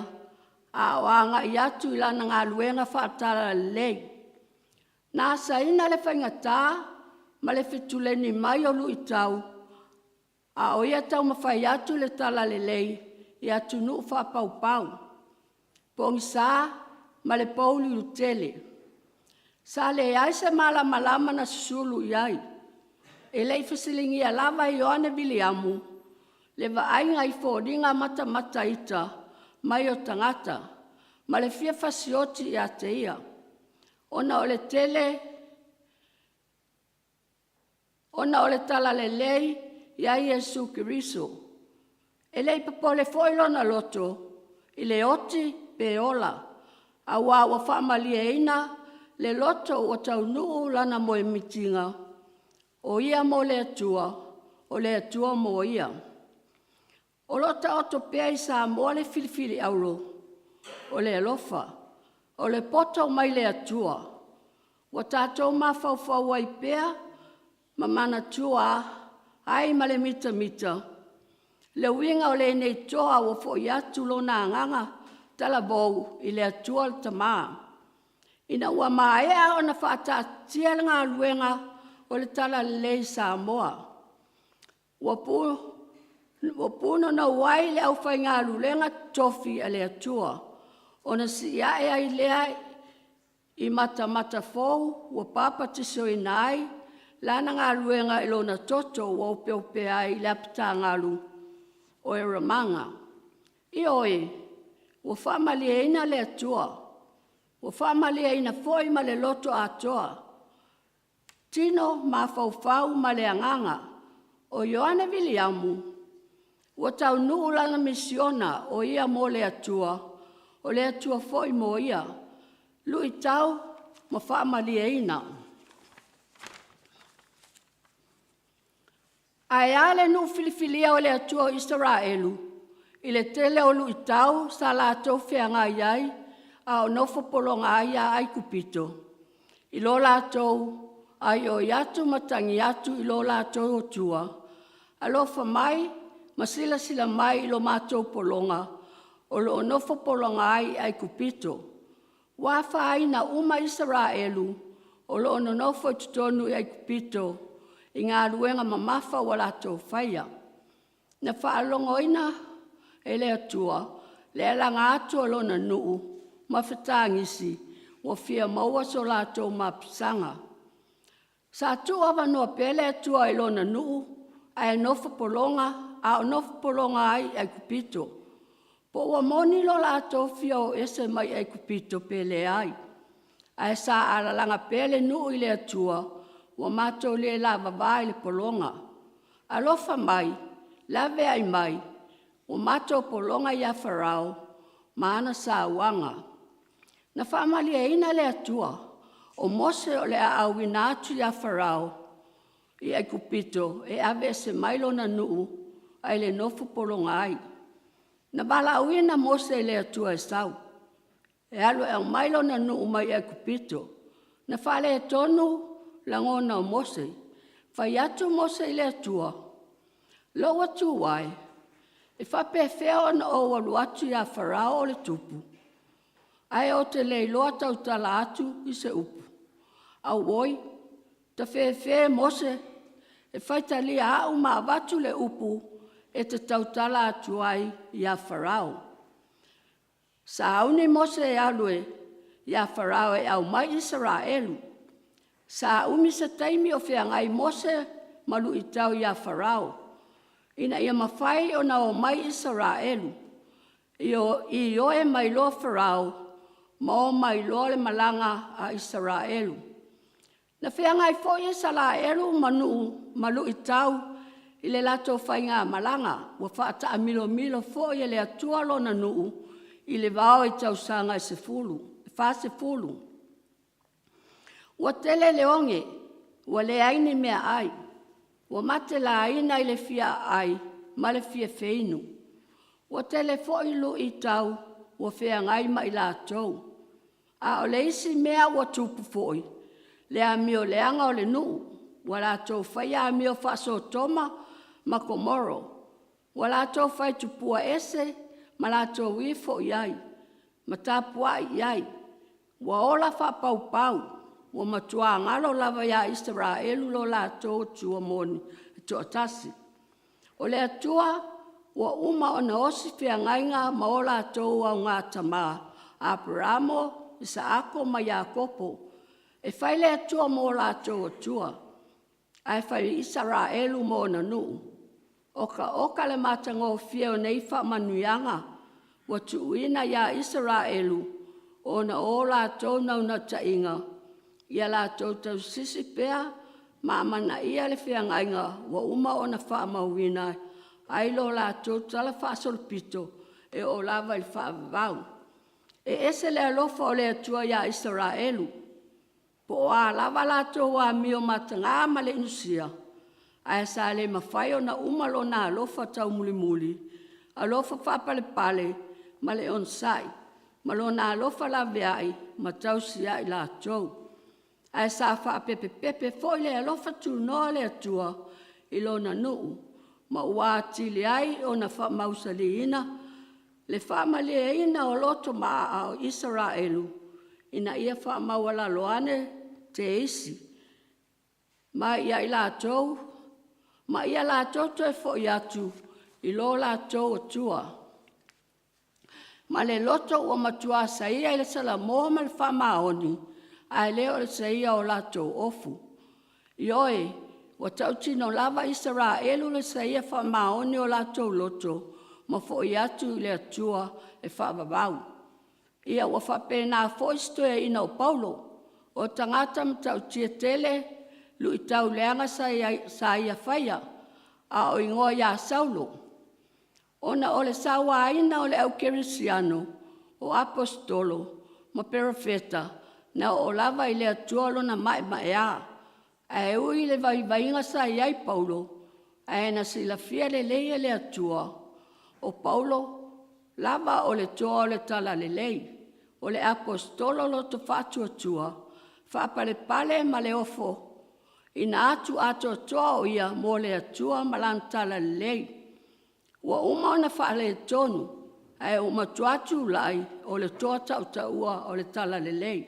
a o agai atu i lana galuega faale-Talalelei. Na asaina le faigata ma le fetuleni mai o luitau, a o ia taumafai atu le Talalelei i atunuu faapaupau, pogisa ma le pouliuli tele. Sa leai se malamalama na susulu i ai. E le i fesiligia lava e Ioane Viliamu le vaaiga i foliga matamata ita mai o tagata ma le fia fasioti ia te ia, ona o le tele ona o le talalelei ia Iesu Keriso. E le i popole foi lona loto i le oti pe ola, auā ua faamalieina le loto ua taunuu lana moemitiga, o ia mo le Atua, o le Atua mo ia. O lo o taoto pea i Samoa le filifili auro, o le alofa, o le poto mai le Atua. Ua tatou mafaufau ai pea ma manatua ai ma le mitamita le uiga o lenei toa ua foi atu lona agaga talavou i le Atua le Tama. Ina ua maea ona faataatitia le galuega o le Talalelei i Samoa, ua punonou ai le aufaigaluega totofi a le Atua, ona sii ae ai lea i matamata fou ua papatisoina ai lana galuega i lona toto ua opeopea ai i le apitagalu o Eramaga. Ioe, ua faamalieina le Atua, ua faamalieina foi ma le loto atoa, tino, mafaufau ma le agaga. O Ioane Viliamu, ua taunuu lana misiona o ia mo le Atua, o le Atua foi mo ia. Luitau ma faamalieina. Ae a le nuu filifilia o le Atua o Isaraelu i le tele o luitau sa latou feagai ai a o nofo pologa ai ia Aikupito, i lo latou aioi atu ma tagi atu i lo latou Atua, alofa mai ma silasila mai i lo matou pologa o lo o nofo pologa ai i Aikupito. Ua afaina uma Isaraelu o lo o nonofo i totonu i Aikupito i galuega mamafa ua latou faia. Na faalogoina e le Atua le alaga atu o Lona nuu ma fetagisi ua fia maua so latou mapusaga. Sa tuuavanoa pea le Atua i Lona nuu ae nofo pologa a o nofo pologa ai i Aikupito. Po ua moni lo latou fia o ese mai Aikupito pe leai, ae sa alalaga pea le nuu i le Atua ua matou le lavava i le pologa. Alofa mai, laveai mai, ua matou pologa ia Farao ma ana sauaga. Na faamalieina le Atua o Mose o le a auina atu ia Farao i Aikupito e aveese mai lona nuu ae le nofo pologa ai. Na valaauina Mose e le Atua e sau, e alu e aumai lona nuu mai Aikupito. Na faaletonu lagona o Mose. Fai atu Mose i le Atua, Lou Atua e, e faapefea ona ou alu atu ia Farao o le tupu, ae ou te le iloa tautala atu i se upu. Auoi, tafefe Mose e faitalia au ma avatu le upu e te tautala atu ai ia Farao. Sauni Mose e alu e ia Farao e aumai Isaraelu. Sa umi se taimi o feagai Mose ma luitau ia Farao ina ia mafai ona o mai Isaraelu. Ioe mai loa Farao ma o mai loa le malaga a Isaraelu. Na feagai foi Isaraelu ma nuu ma luitau i le latou faigamalaga. Ua faataamilomilo foi e le Atua lona nuu i le vao i tausaga e 10, 40. Ua tele le oge, ua leai ni meaai, ua matelaina i le fia aai ma le fia feinu. Ua tele foi luitau ua feagai ma i latou. A o le isi mea ua tupu foi, le amio leaga o le nuu, ua latou faia amio faa-Sotoma ma Komoro. Ua latou fai tupua ese ma latou ifo i ai ma tapuai i ai. Ua ola faapaupau, ua matua galo lava ia Isaraelu lo latou Atua moni e toatasi. O le Atua ua uma ona osi feagaiga ma o latou augatama, Aperamo, Isaako ma Iakopo, e fai le Atua mo latou Atua, ae fai Isaraelu mo ona nuu. Okaoka le matagofie o nei faamanuiaga ua tuuina ia Isaraelu ona o latou naunautaiga ia latou tausisi pea ma amanaia le feagaiga ua uma ona faamauina ai lo latou talafaasolopito e oo lava i le faavavau. E ese le alofa o le Atua ia Isaraelu, po o a lava latou amio mataga ma le inusia, ae sa le mafai ona uma lona alofa taumulimuli, alofa faapalepale ma le onosai, ma lona alofa laveai ma tausi ai latou. Ae sa faapepepepe foi le alofa tunoa o le Atua i lona nuu ma ua atili ai ona faamausaliina le faamalieina o loto maaa o Isaraelu ina ia faamaualalo ane teisi mai ia i latou ma ia latou toe foi atu i lo latou Atua. Ma le loto ua matua saia i le salamo ma le faamaoni, ae le o le saia o latou ofu. Ioe, ua tautino lava Isaraelu le saia faamaoni o latou loto ma foi atu i le Atua e faavavau. Ia ua faapena foi si toeaina o Paulo, o tagata matautia tele luitau leaga sa ia faia, a o igoa ia Saulo, ona o le sauaina o le au kerisiano, o Aposetolo ma Perofeta, na oo lava i le Atua lona maemaea. Ae ui i le vaivaiga sa i ai Paulo, Ae na silafia lelei e le Atua, o Paulo lava o le toa o le talalelei, o le aposetolo loto faatuatua, faapalepale ma le ofo ina atu atoatoa o ia mo le Atua ma lana talalelei. Ua uma ona faaletonu, ae ua matua tulai o le toa tautaua o le talalelei.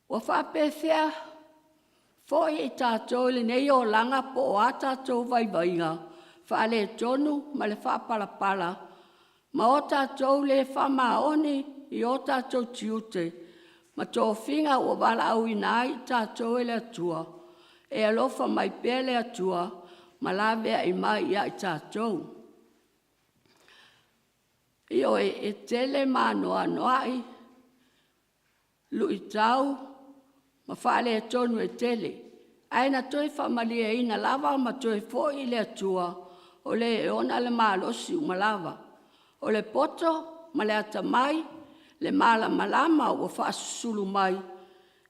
Ua faapefea foi i tatou i lenei olaga po o a tatou vaivaiga faaletonu ma le faapalapala ma o tatou le faamaoni i o tatou tiute ma tofiga ua valaauina ai i tatou e le Atua, e alofa mai pea le Atua ma laveai mai ia i tatou. Ioe, e tele ma anoanoai luitau ma faaletonu e tele, ae na toe faamalieina lava ma toe foi i le Atua o le e ona le malosi uma lava. O le poto ma le atamai, le malamalama ua faasusulu mai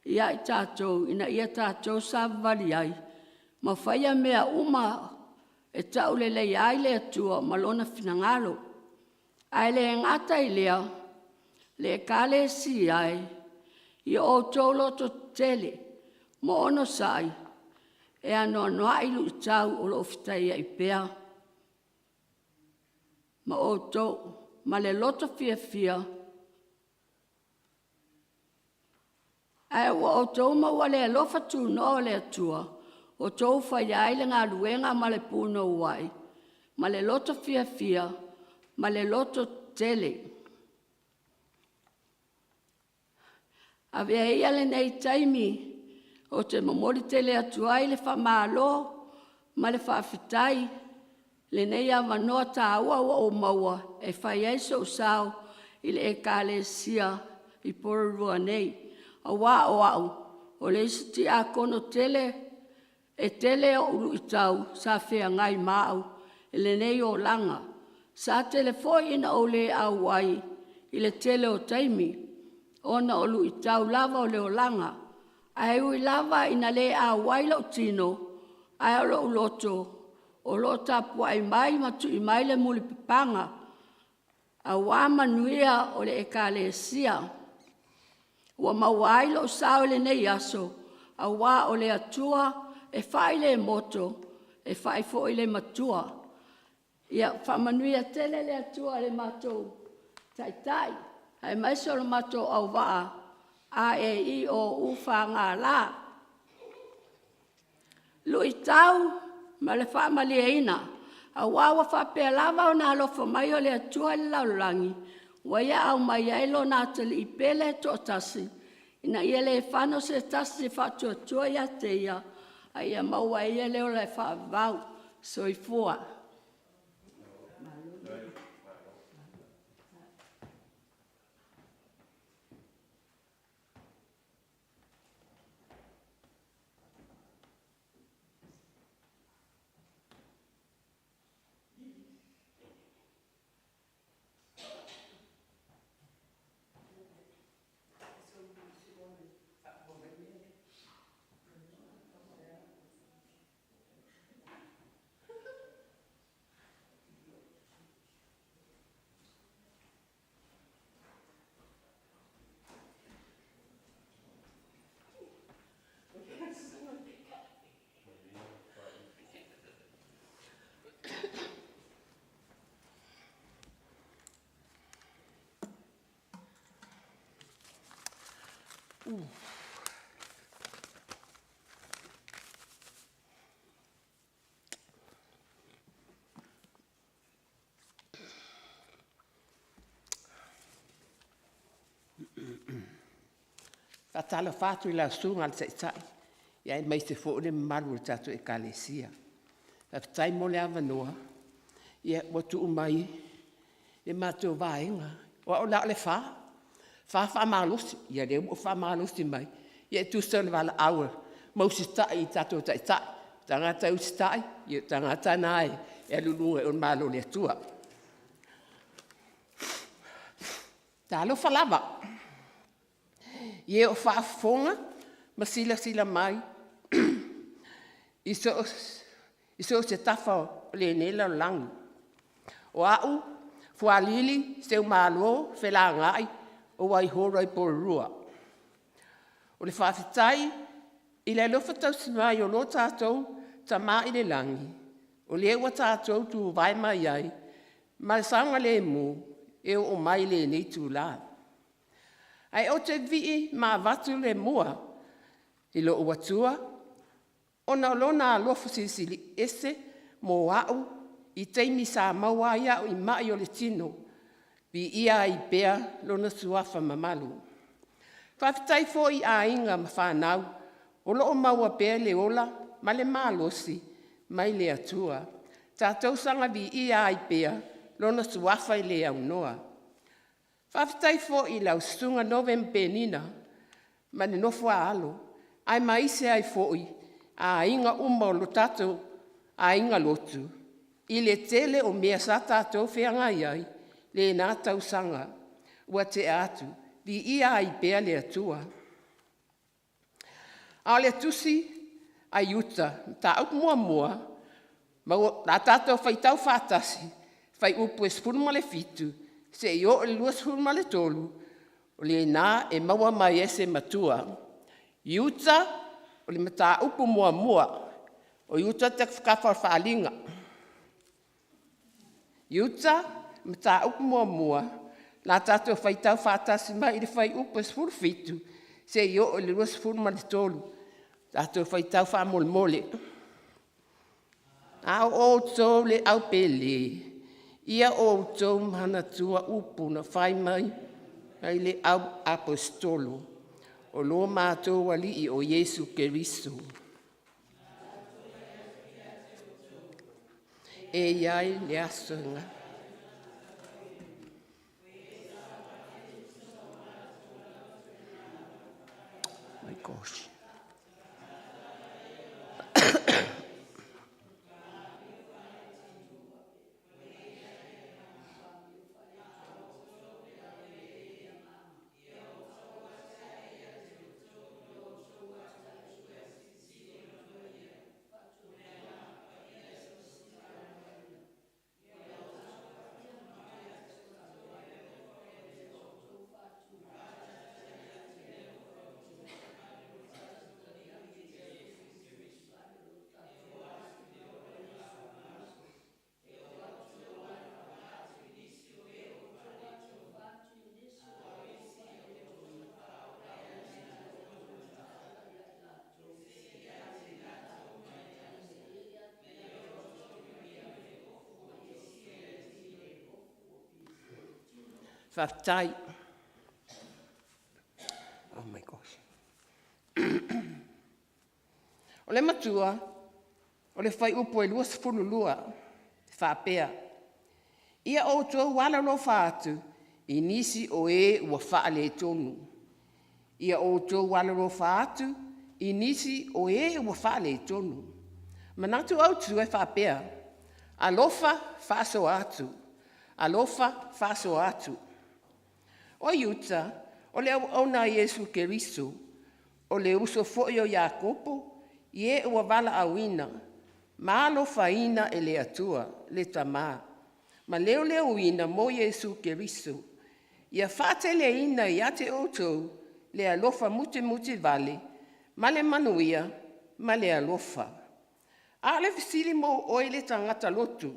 ia i tatou ina ia tatou savavali ai ma faia mea uma e tauleleia ai le Atua ma Lona finagalo. Ae le gata i lea le Ekalesia e, ia outou lototetele ma onosai e anoanoai luitau o lo o fitaiai pea ma outou ma le loto fiafia ae ua outou maua le alofa tunoa o le Atua ua outou faia ai le galuega ma le punouai ma le loto fiafia ma le loto tetele. Avea ia lenei taimi ou te momoli tele atu ai le faamalo ma le faafetai i lenei avanoa taua ua ou maua e fai ai sou sao i le Ekalesia i Porirua nei, aua o au o le isi tiakono tele e tele o'u luitau sa feagai ma au i lenei olaga. Sa tele foi ina ou le auai i le tele o taimi ona o luitau lava o le olaga. Ae ui lava ina le auai lou tino, ae o lou loto o lo o tapuai mai ma tui mai le mulipapaga aua manuia o le Ekalesia. Ua maua ai lou sao i lenei aso aua o le Atua e fai le moto e fai foi le matua. Ia faamanuia tele le Atua i le matou Taitai aemaise o le matou auvaa A E I O U F G L. Luitau ma le faamalieina aua ua faapea lava ona alofa mai o le Atua i le lalolagi ua Ia aumai ai Lona Atalii Pele e toatasi ina ia le fano se tasi e faatuatua ia te Ia a ia maua e ia le ola e faavavau. Soifua. Faatalofa atu i lau Susuga i le Taitai aemaise foi o le mamalu o le tatou Ekalesia. Faafetai mo le avanoa ua tuu mai i le matou vaega. O au la o le Fa, Fa faamalosi. Ia lea ua ou faamalosi mai e tusa o le valaau ma usitai i tatou Taitai. O tagata e usitai, ia o tagata na e alu i luga i le Malo o le Atua. Talofa lava i e o faafofoga ma silasila mai i so o i so o se tafa o lenei lalolagi. O a'u, Fualili, Seumalo, Felagaai, o Waihora i Porirua. O le faafetai i le alofa tausi mai o lo tatou Tama i le lagi, o lea ua tatou tuvae mai ai ma le saogalemu e oo mai i lenei itula. Ae ou te vivii ma avatu le mua i lou Atua ona o Lona alofa silisili ese mo a'u i taimi sa maua ai a'u i ma'i o le tino, viia ai pea Lona Suafa mamalu. Faafetai foi i aiga ma fanau o lo o maua pea le ola ma le malosi mai le Atua. Tatou saga viia ai pea Lona Suafa e le aunoa. Faafetai foi i lau Susuga Nove ma Penina ma le nofo a alo aemaise ai foi aiga uma o lo tatou aiga lotu i le tele o mea sa tatou feagai ai i lena tausaga ua tea atu. Viia ai pea le Atua. A o le tusi a Iuta Mataupu 1, ma o le a tatou faitau faatasi fuaiupu e 17 seia oo i le 23, o lena e maua mai ai se matua. Iuta o le mataupu muamua, o Iuta o le faaaliga. Iuta mataupu muamua, o le a tatou faitau faatasi mai le fuaiupu e 17 seia oo i le 23. Tatou faitau faamolemole. A o outou le au pele, ia outou manatua upu na fai mai ai le au aposetolo o lo matou Alii o Iesu Keriso. E i ai le aso e My gosh. Faafetai. Oh my gosh. O le matua, o le fuaiupu e 22, e faapea, “Ia outou alolofa atu i nisi o e ua faaletonu. Ia outou alolofa atu i nisi o e ua faaletonu.” Manatu autu e faapea, alofa faasoa atu, alofa faasoa atu. O Iuta, o le auauna a Iesu Keriso, o le uso foi o Iakopo, i e ua valaauina ma alofaina e le Atua le Tama, ma leoleoina mo Iesu Keriso, ia faateleina ia te outou le alofa musumusutivale ma le manuia ma le alofa. A o le fesili mo oe le tagata lotu,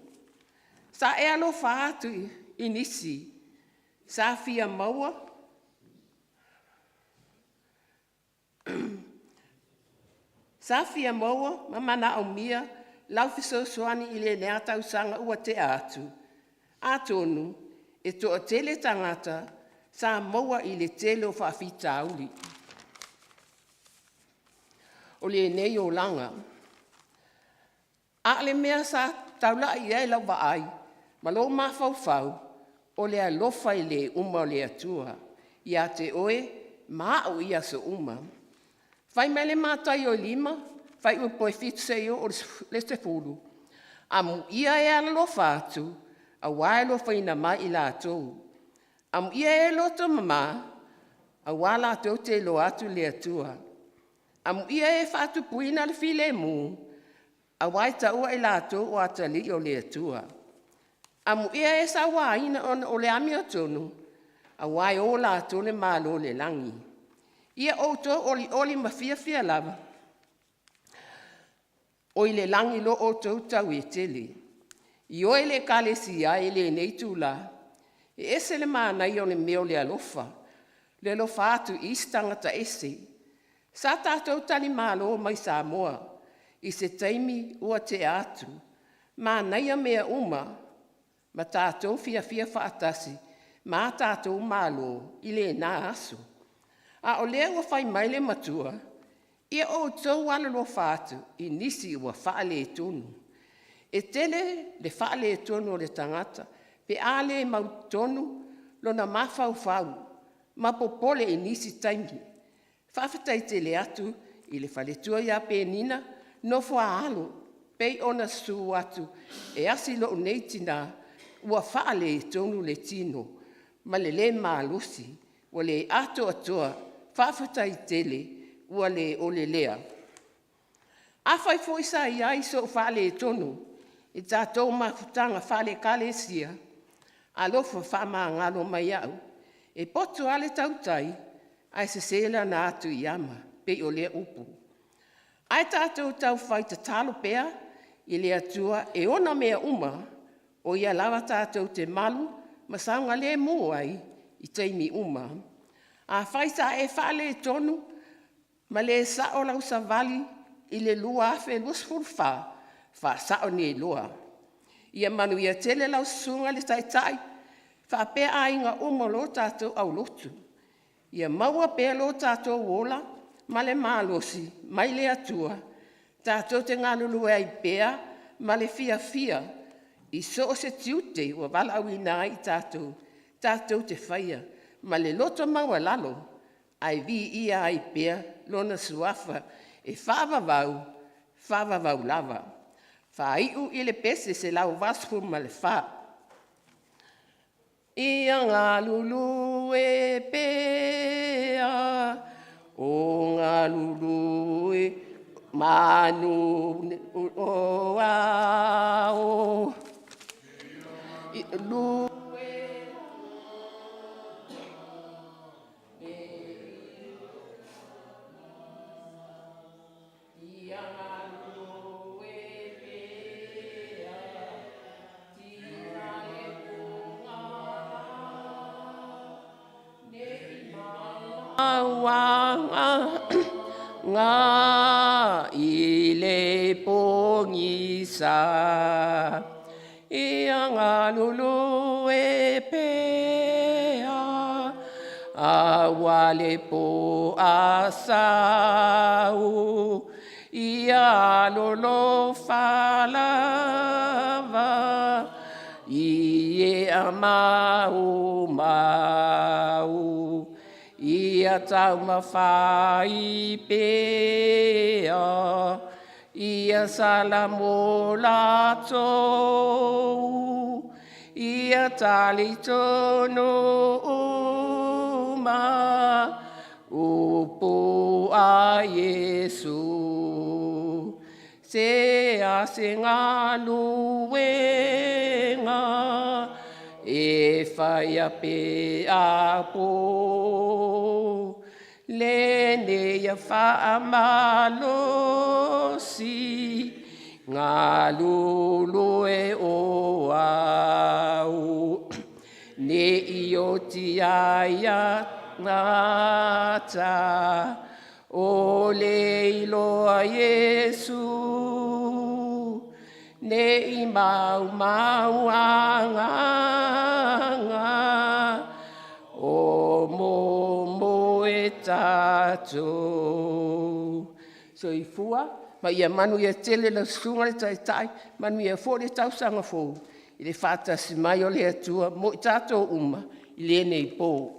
sa e alofa atu i nisi sa fia maua ma manaomia lau fesoasoani i lena tausaga ua tea atu? Atonu e toatele tagata sa maua i le tele o faafitauli o lenei olaga. A o le mea sa taulai i ai lau vaai ma lou mafaufau, o le alofa e le uma o le Atua ia te oe ma a'u i aso uma. Fai mai le Mataio 5 fuaiupu e 7 seia oo i le 10, “Amuia e alolofa atu, auā e alofaina mai i latou. Amuia e loto mamā, auā latou te iloa atu le Atua. Amuia e faatupuina le filemu, Auā e taua i latou o atalii o le Atua. Amuia e sauaina ona o le amiotonu, auā e o latou le Malo o le lagi. Ia outou olioli ma fiafia lava, o i le lagi lo outou tau e tele. Ioe le Ekalesia e i lenei itula, e ese le manaia o le mea o le alofa, le alofa atu i isi tagata ese. Sa tatou talimalo mai Samoa i se taimi ua tea atu, manaia mea uma ma tatou fiafia faatasi ma a tatou Malo i lena aso. A o lea ua fai mai le Matua, ia outou alolofa atu i nisi ua faaletonu. E tele le faaletonu o le tagata pe a le mautonu lona mafaufau ma popole i nisi taimi. Faafetai tele atu i le faletua ia Penina, nofo-a-alo pei ona susu atu e asi lou nei tina ua faaletonu le tino ma le le malosi, ua le atoatoa. Faafetai tele ua le o le lea. Afai foi sa i ai sou faaletonu i tatou mafutaga faale-Ekalesia, alofa faamagalo mai au. E poto lava le tautai ae sese lana atu i ama, pei o lea upu. Ae tatou taufai tatalo pea i le Atua e ona mea uma, o Ia lava tatou te malu ma saogalemu ai i taimi uma. Afai sa e faaletonu ma le sao lau savali i le 2024, faasao nei loa. Ia manuia tele lau Susuga i le Taitai faapea aiga uma o lo tatou aulotu. Ia maua pea lo tatou ola ma le malosi mai le Atua tatou te galulue ai pea ma le fiafia i so o se tiute ua valaauina ai i tatou, tatou te faia ma le loto maualalo ae viia ai pea Lona Suafa e faavavau, faavavau lava. Faaiu i le Pese 184. Ia galulue pea o galulue manu o ao, Ia galulue pea i le Mauaga i le pogisa. Ia galulue pea aua le po'a sau, ia alolofa lava i e'a maumau. Ia taumafai pea ia sala mo latou, ia talitonu uma, upu a Iesu. Se a se galuega e faia pe a po, lenei ia faamalosi, galulue o au. Ne i oti ai tagata o le iloa Iesu, ne i maumau agaga o momoe tatou. Soifua ma ia manuia tele lau Susuga i le Taitai, manuia foi le tausaga fou i le faatasi mai o le Atua mo i tatou uma i lenei po.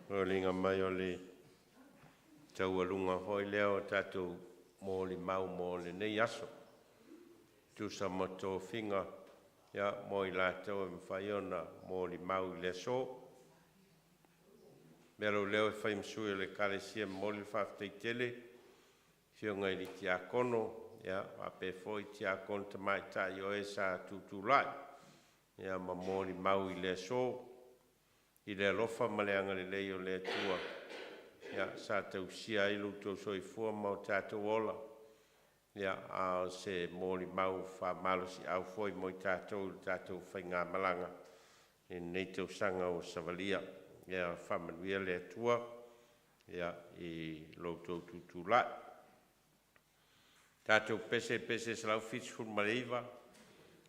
Foliga mai o le taualuga foi lea o tatou molimau mo lenei aso, tusa ma tofiga ia mo i latou e mafai ona molimau i le aso. Mea lou leo e fai ma sui o le Ekalesia e momoli le faafetai tele i afioga i le Tiakono ia faapea foi Tiakono Tamaitai o e sa tutulai ia ma molimau i le aso i le alofa ma le agalelei o le Atua ia sa tausia ai lo outou soifua ma o tatou ola, ia a o se molimau faamalosiau foi mo i tatou i le tatou faigamalaga i lenei tausaga ua savalia. Ia faamanuia le Atua ia i lo outou tutulai. Tatou pese pese 179,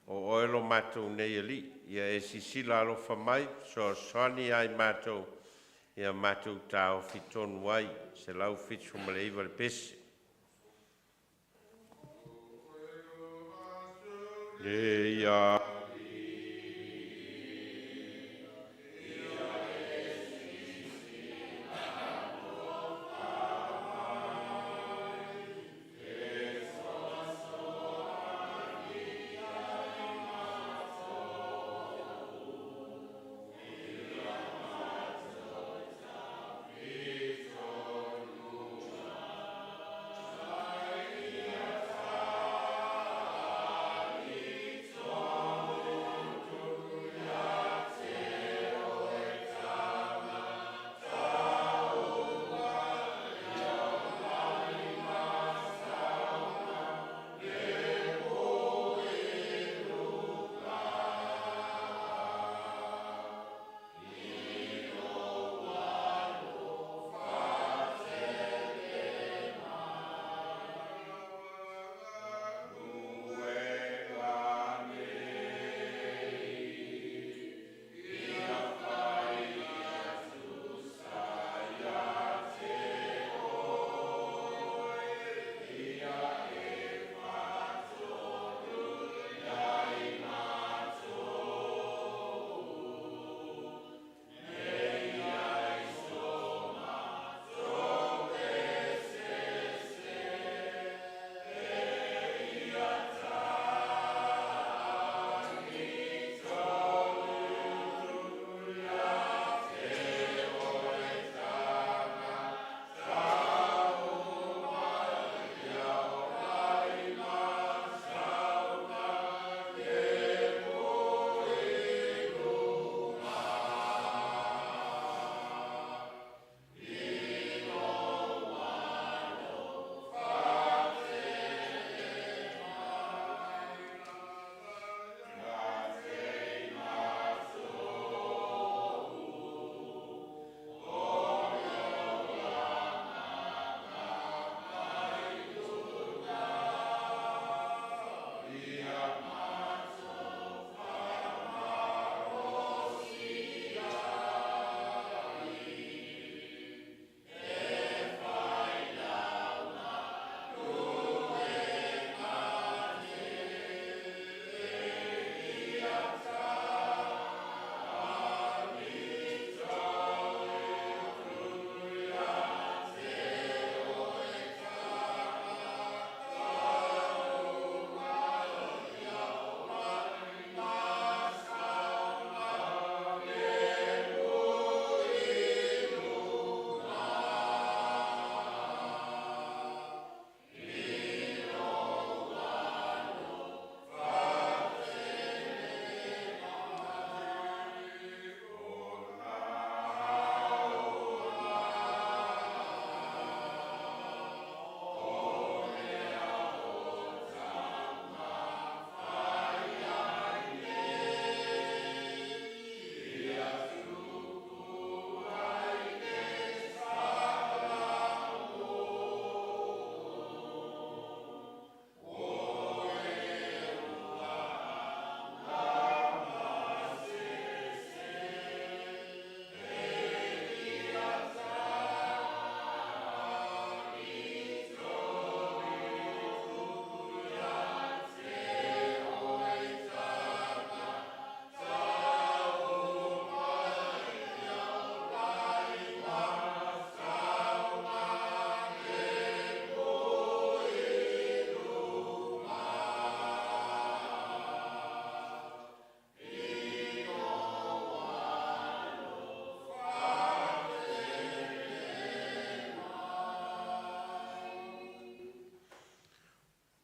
o oe lo matou nei Alii, ia e silasila alofa mai, fesoasoani ia i matou, ia matou taofi tonu ai. 179 le pese. Le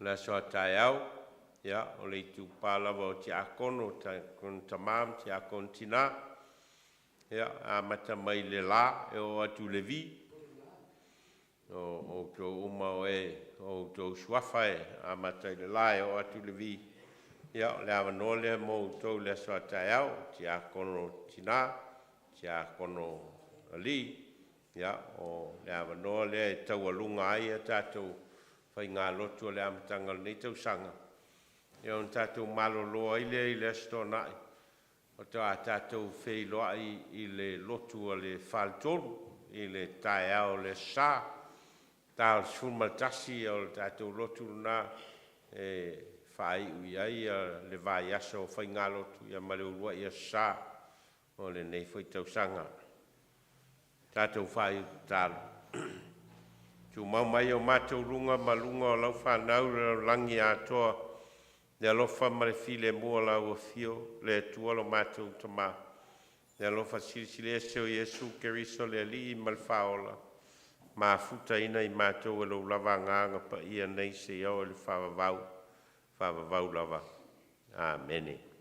le aso a taeao, ia, o le itupa lava o tiakono, tiakono tamā ma tiakono tinā, ia, amata mai le la e oo atu i le V. O outou uma o e o outou suafa e amata i le la e oo atu i le V, ia o le avanoa lea mo outou i le aso a taeao, tiakono tinā, tiakono alii, ia o le avanoa lea e taualuga ai a tatou faigalotu o le amataga o lenei tausaga, ia ona tatou malolo ai lea i le Aso Toonai, faatoa tatou feiloai i le lotu a le Faletolu i le taeao o le Aso Sa, ta o le 11:00, o le tatou lotu lena e faaiu i ai le vaiaso o faigalotu ma le uluai Aso Sa o lenei foi tausaga. Tatou faaiu i le tatalo. Tumau mai o matou luga ma luga o lau fanau i le lalolagi atoa le alofa ma le filemu o lau afio, le Atua lo matou Tama, le alofa silisili ese o Iesu Keriso le Alii ma le Faaola, mafutaina i matou e lou lava Agaga Paia nei seia oo i le faavavau, faavavau lava. Amene.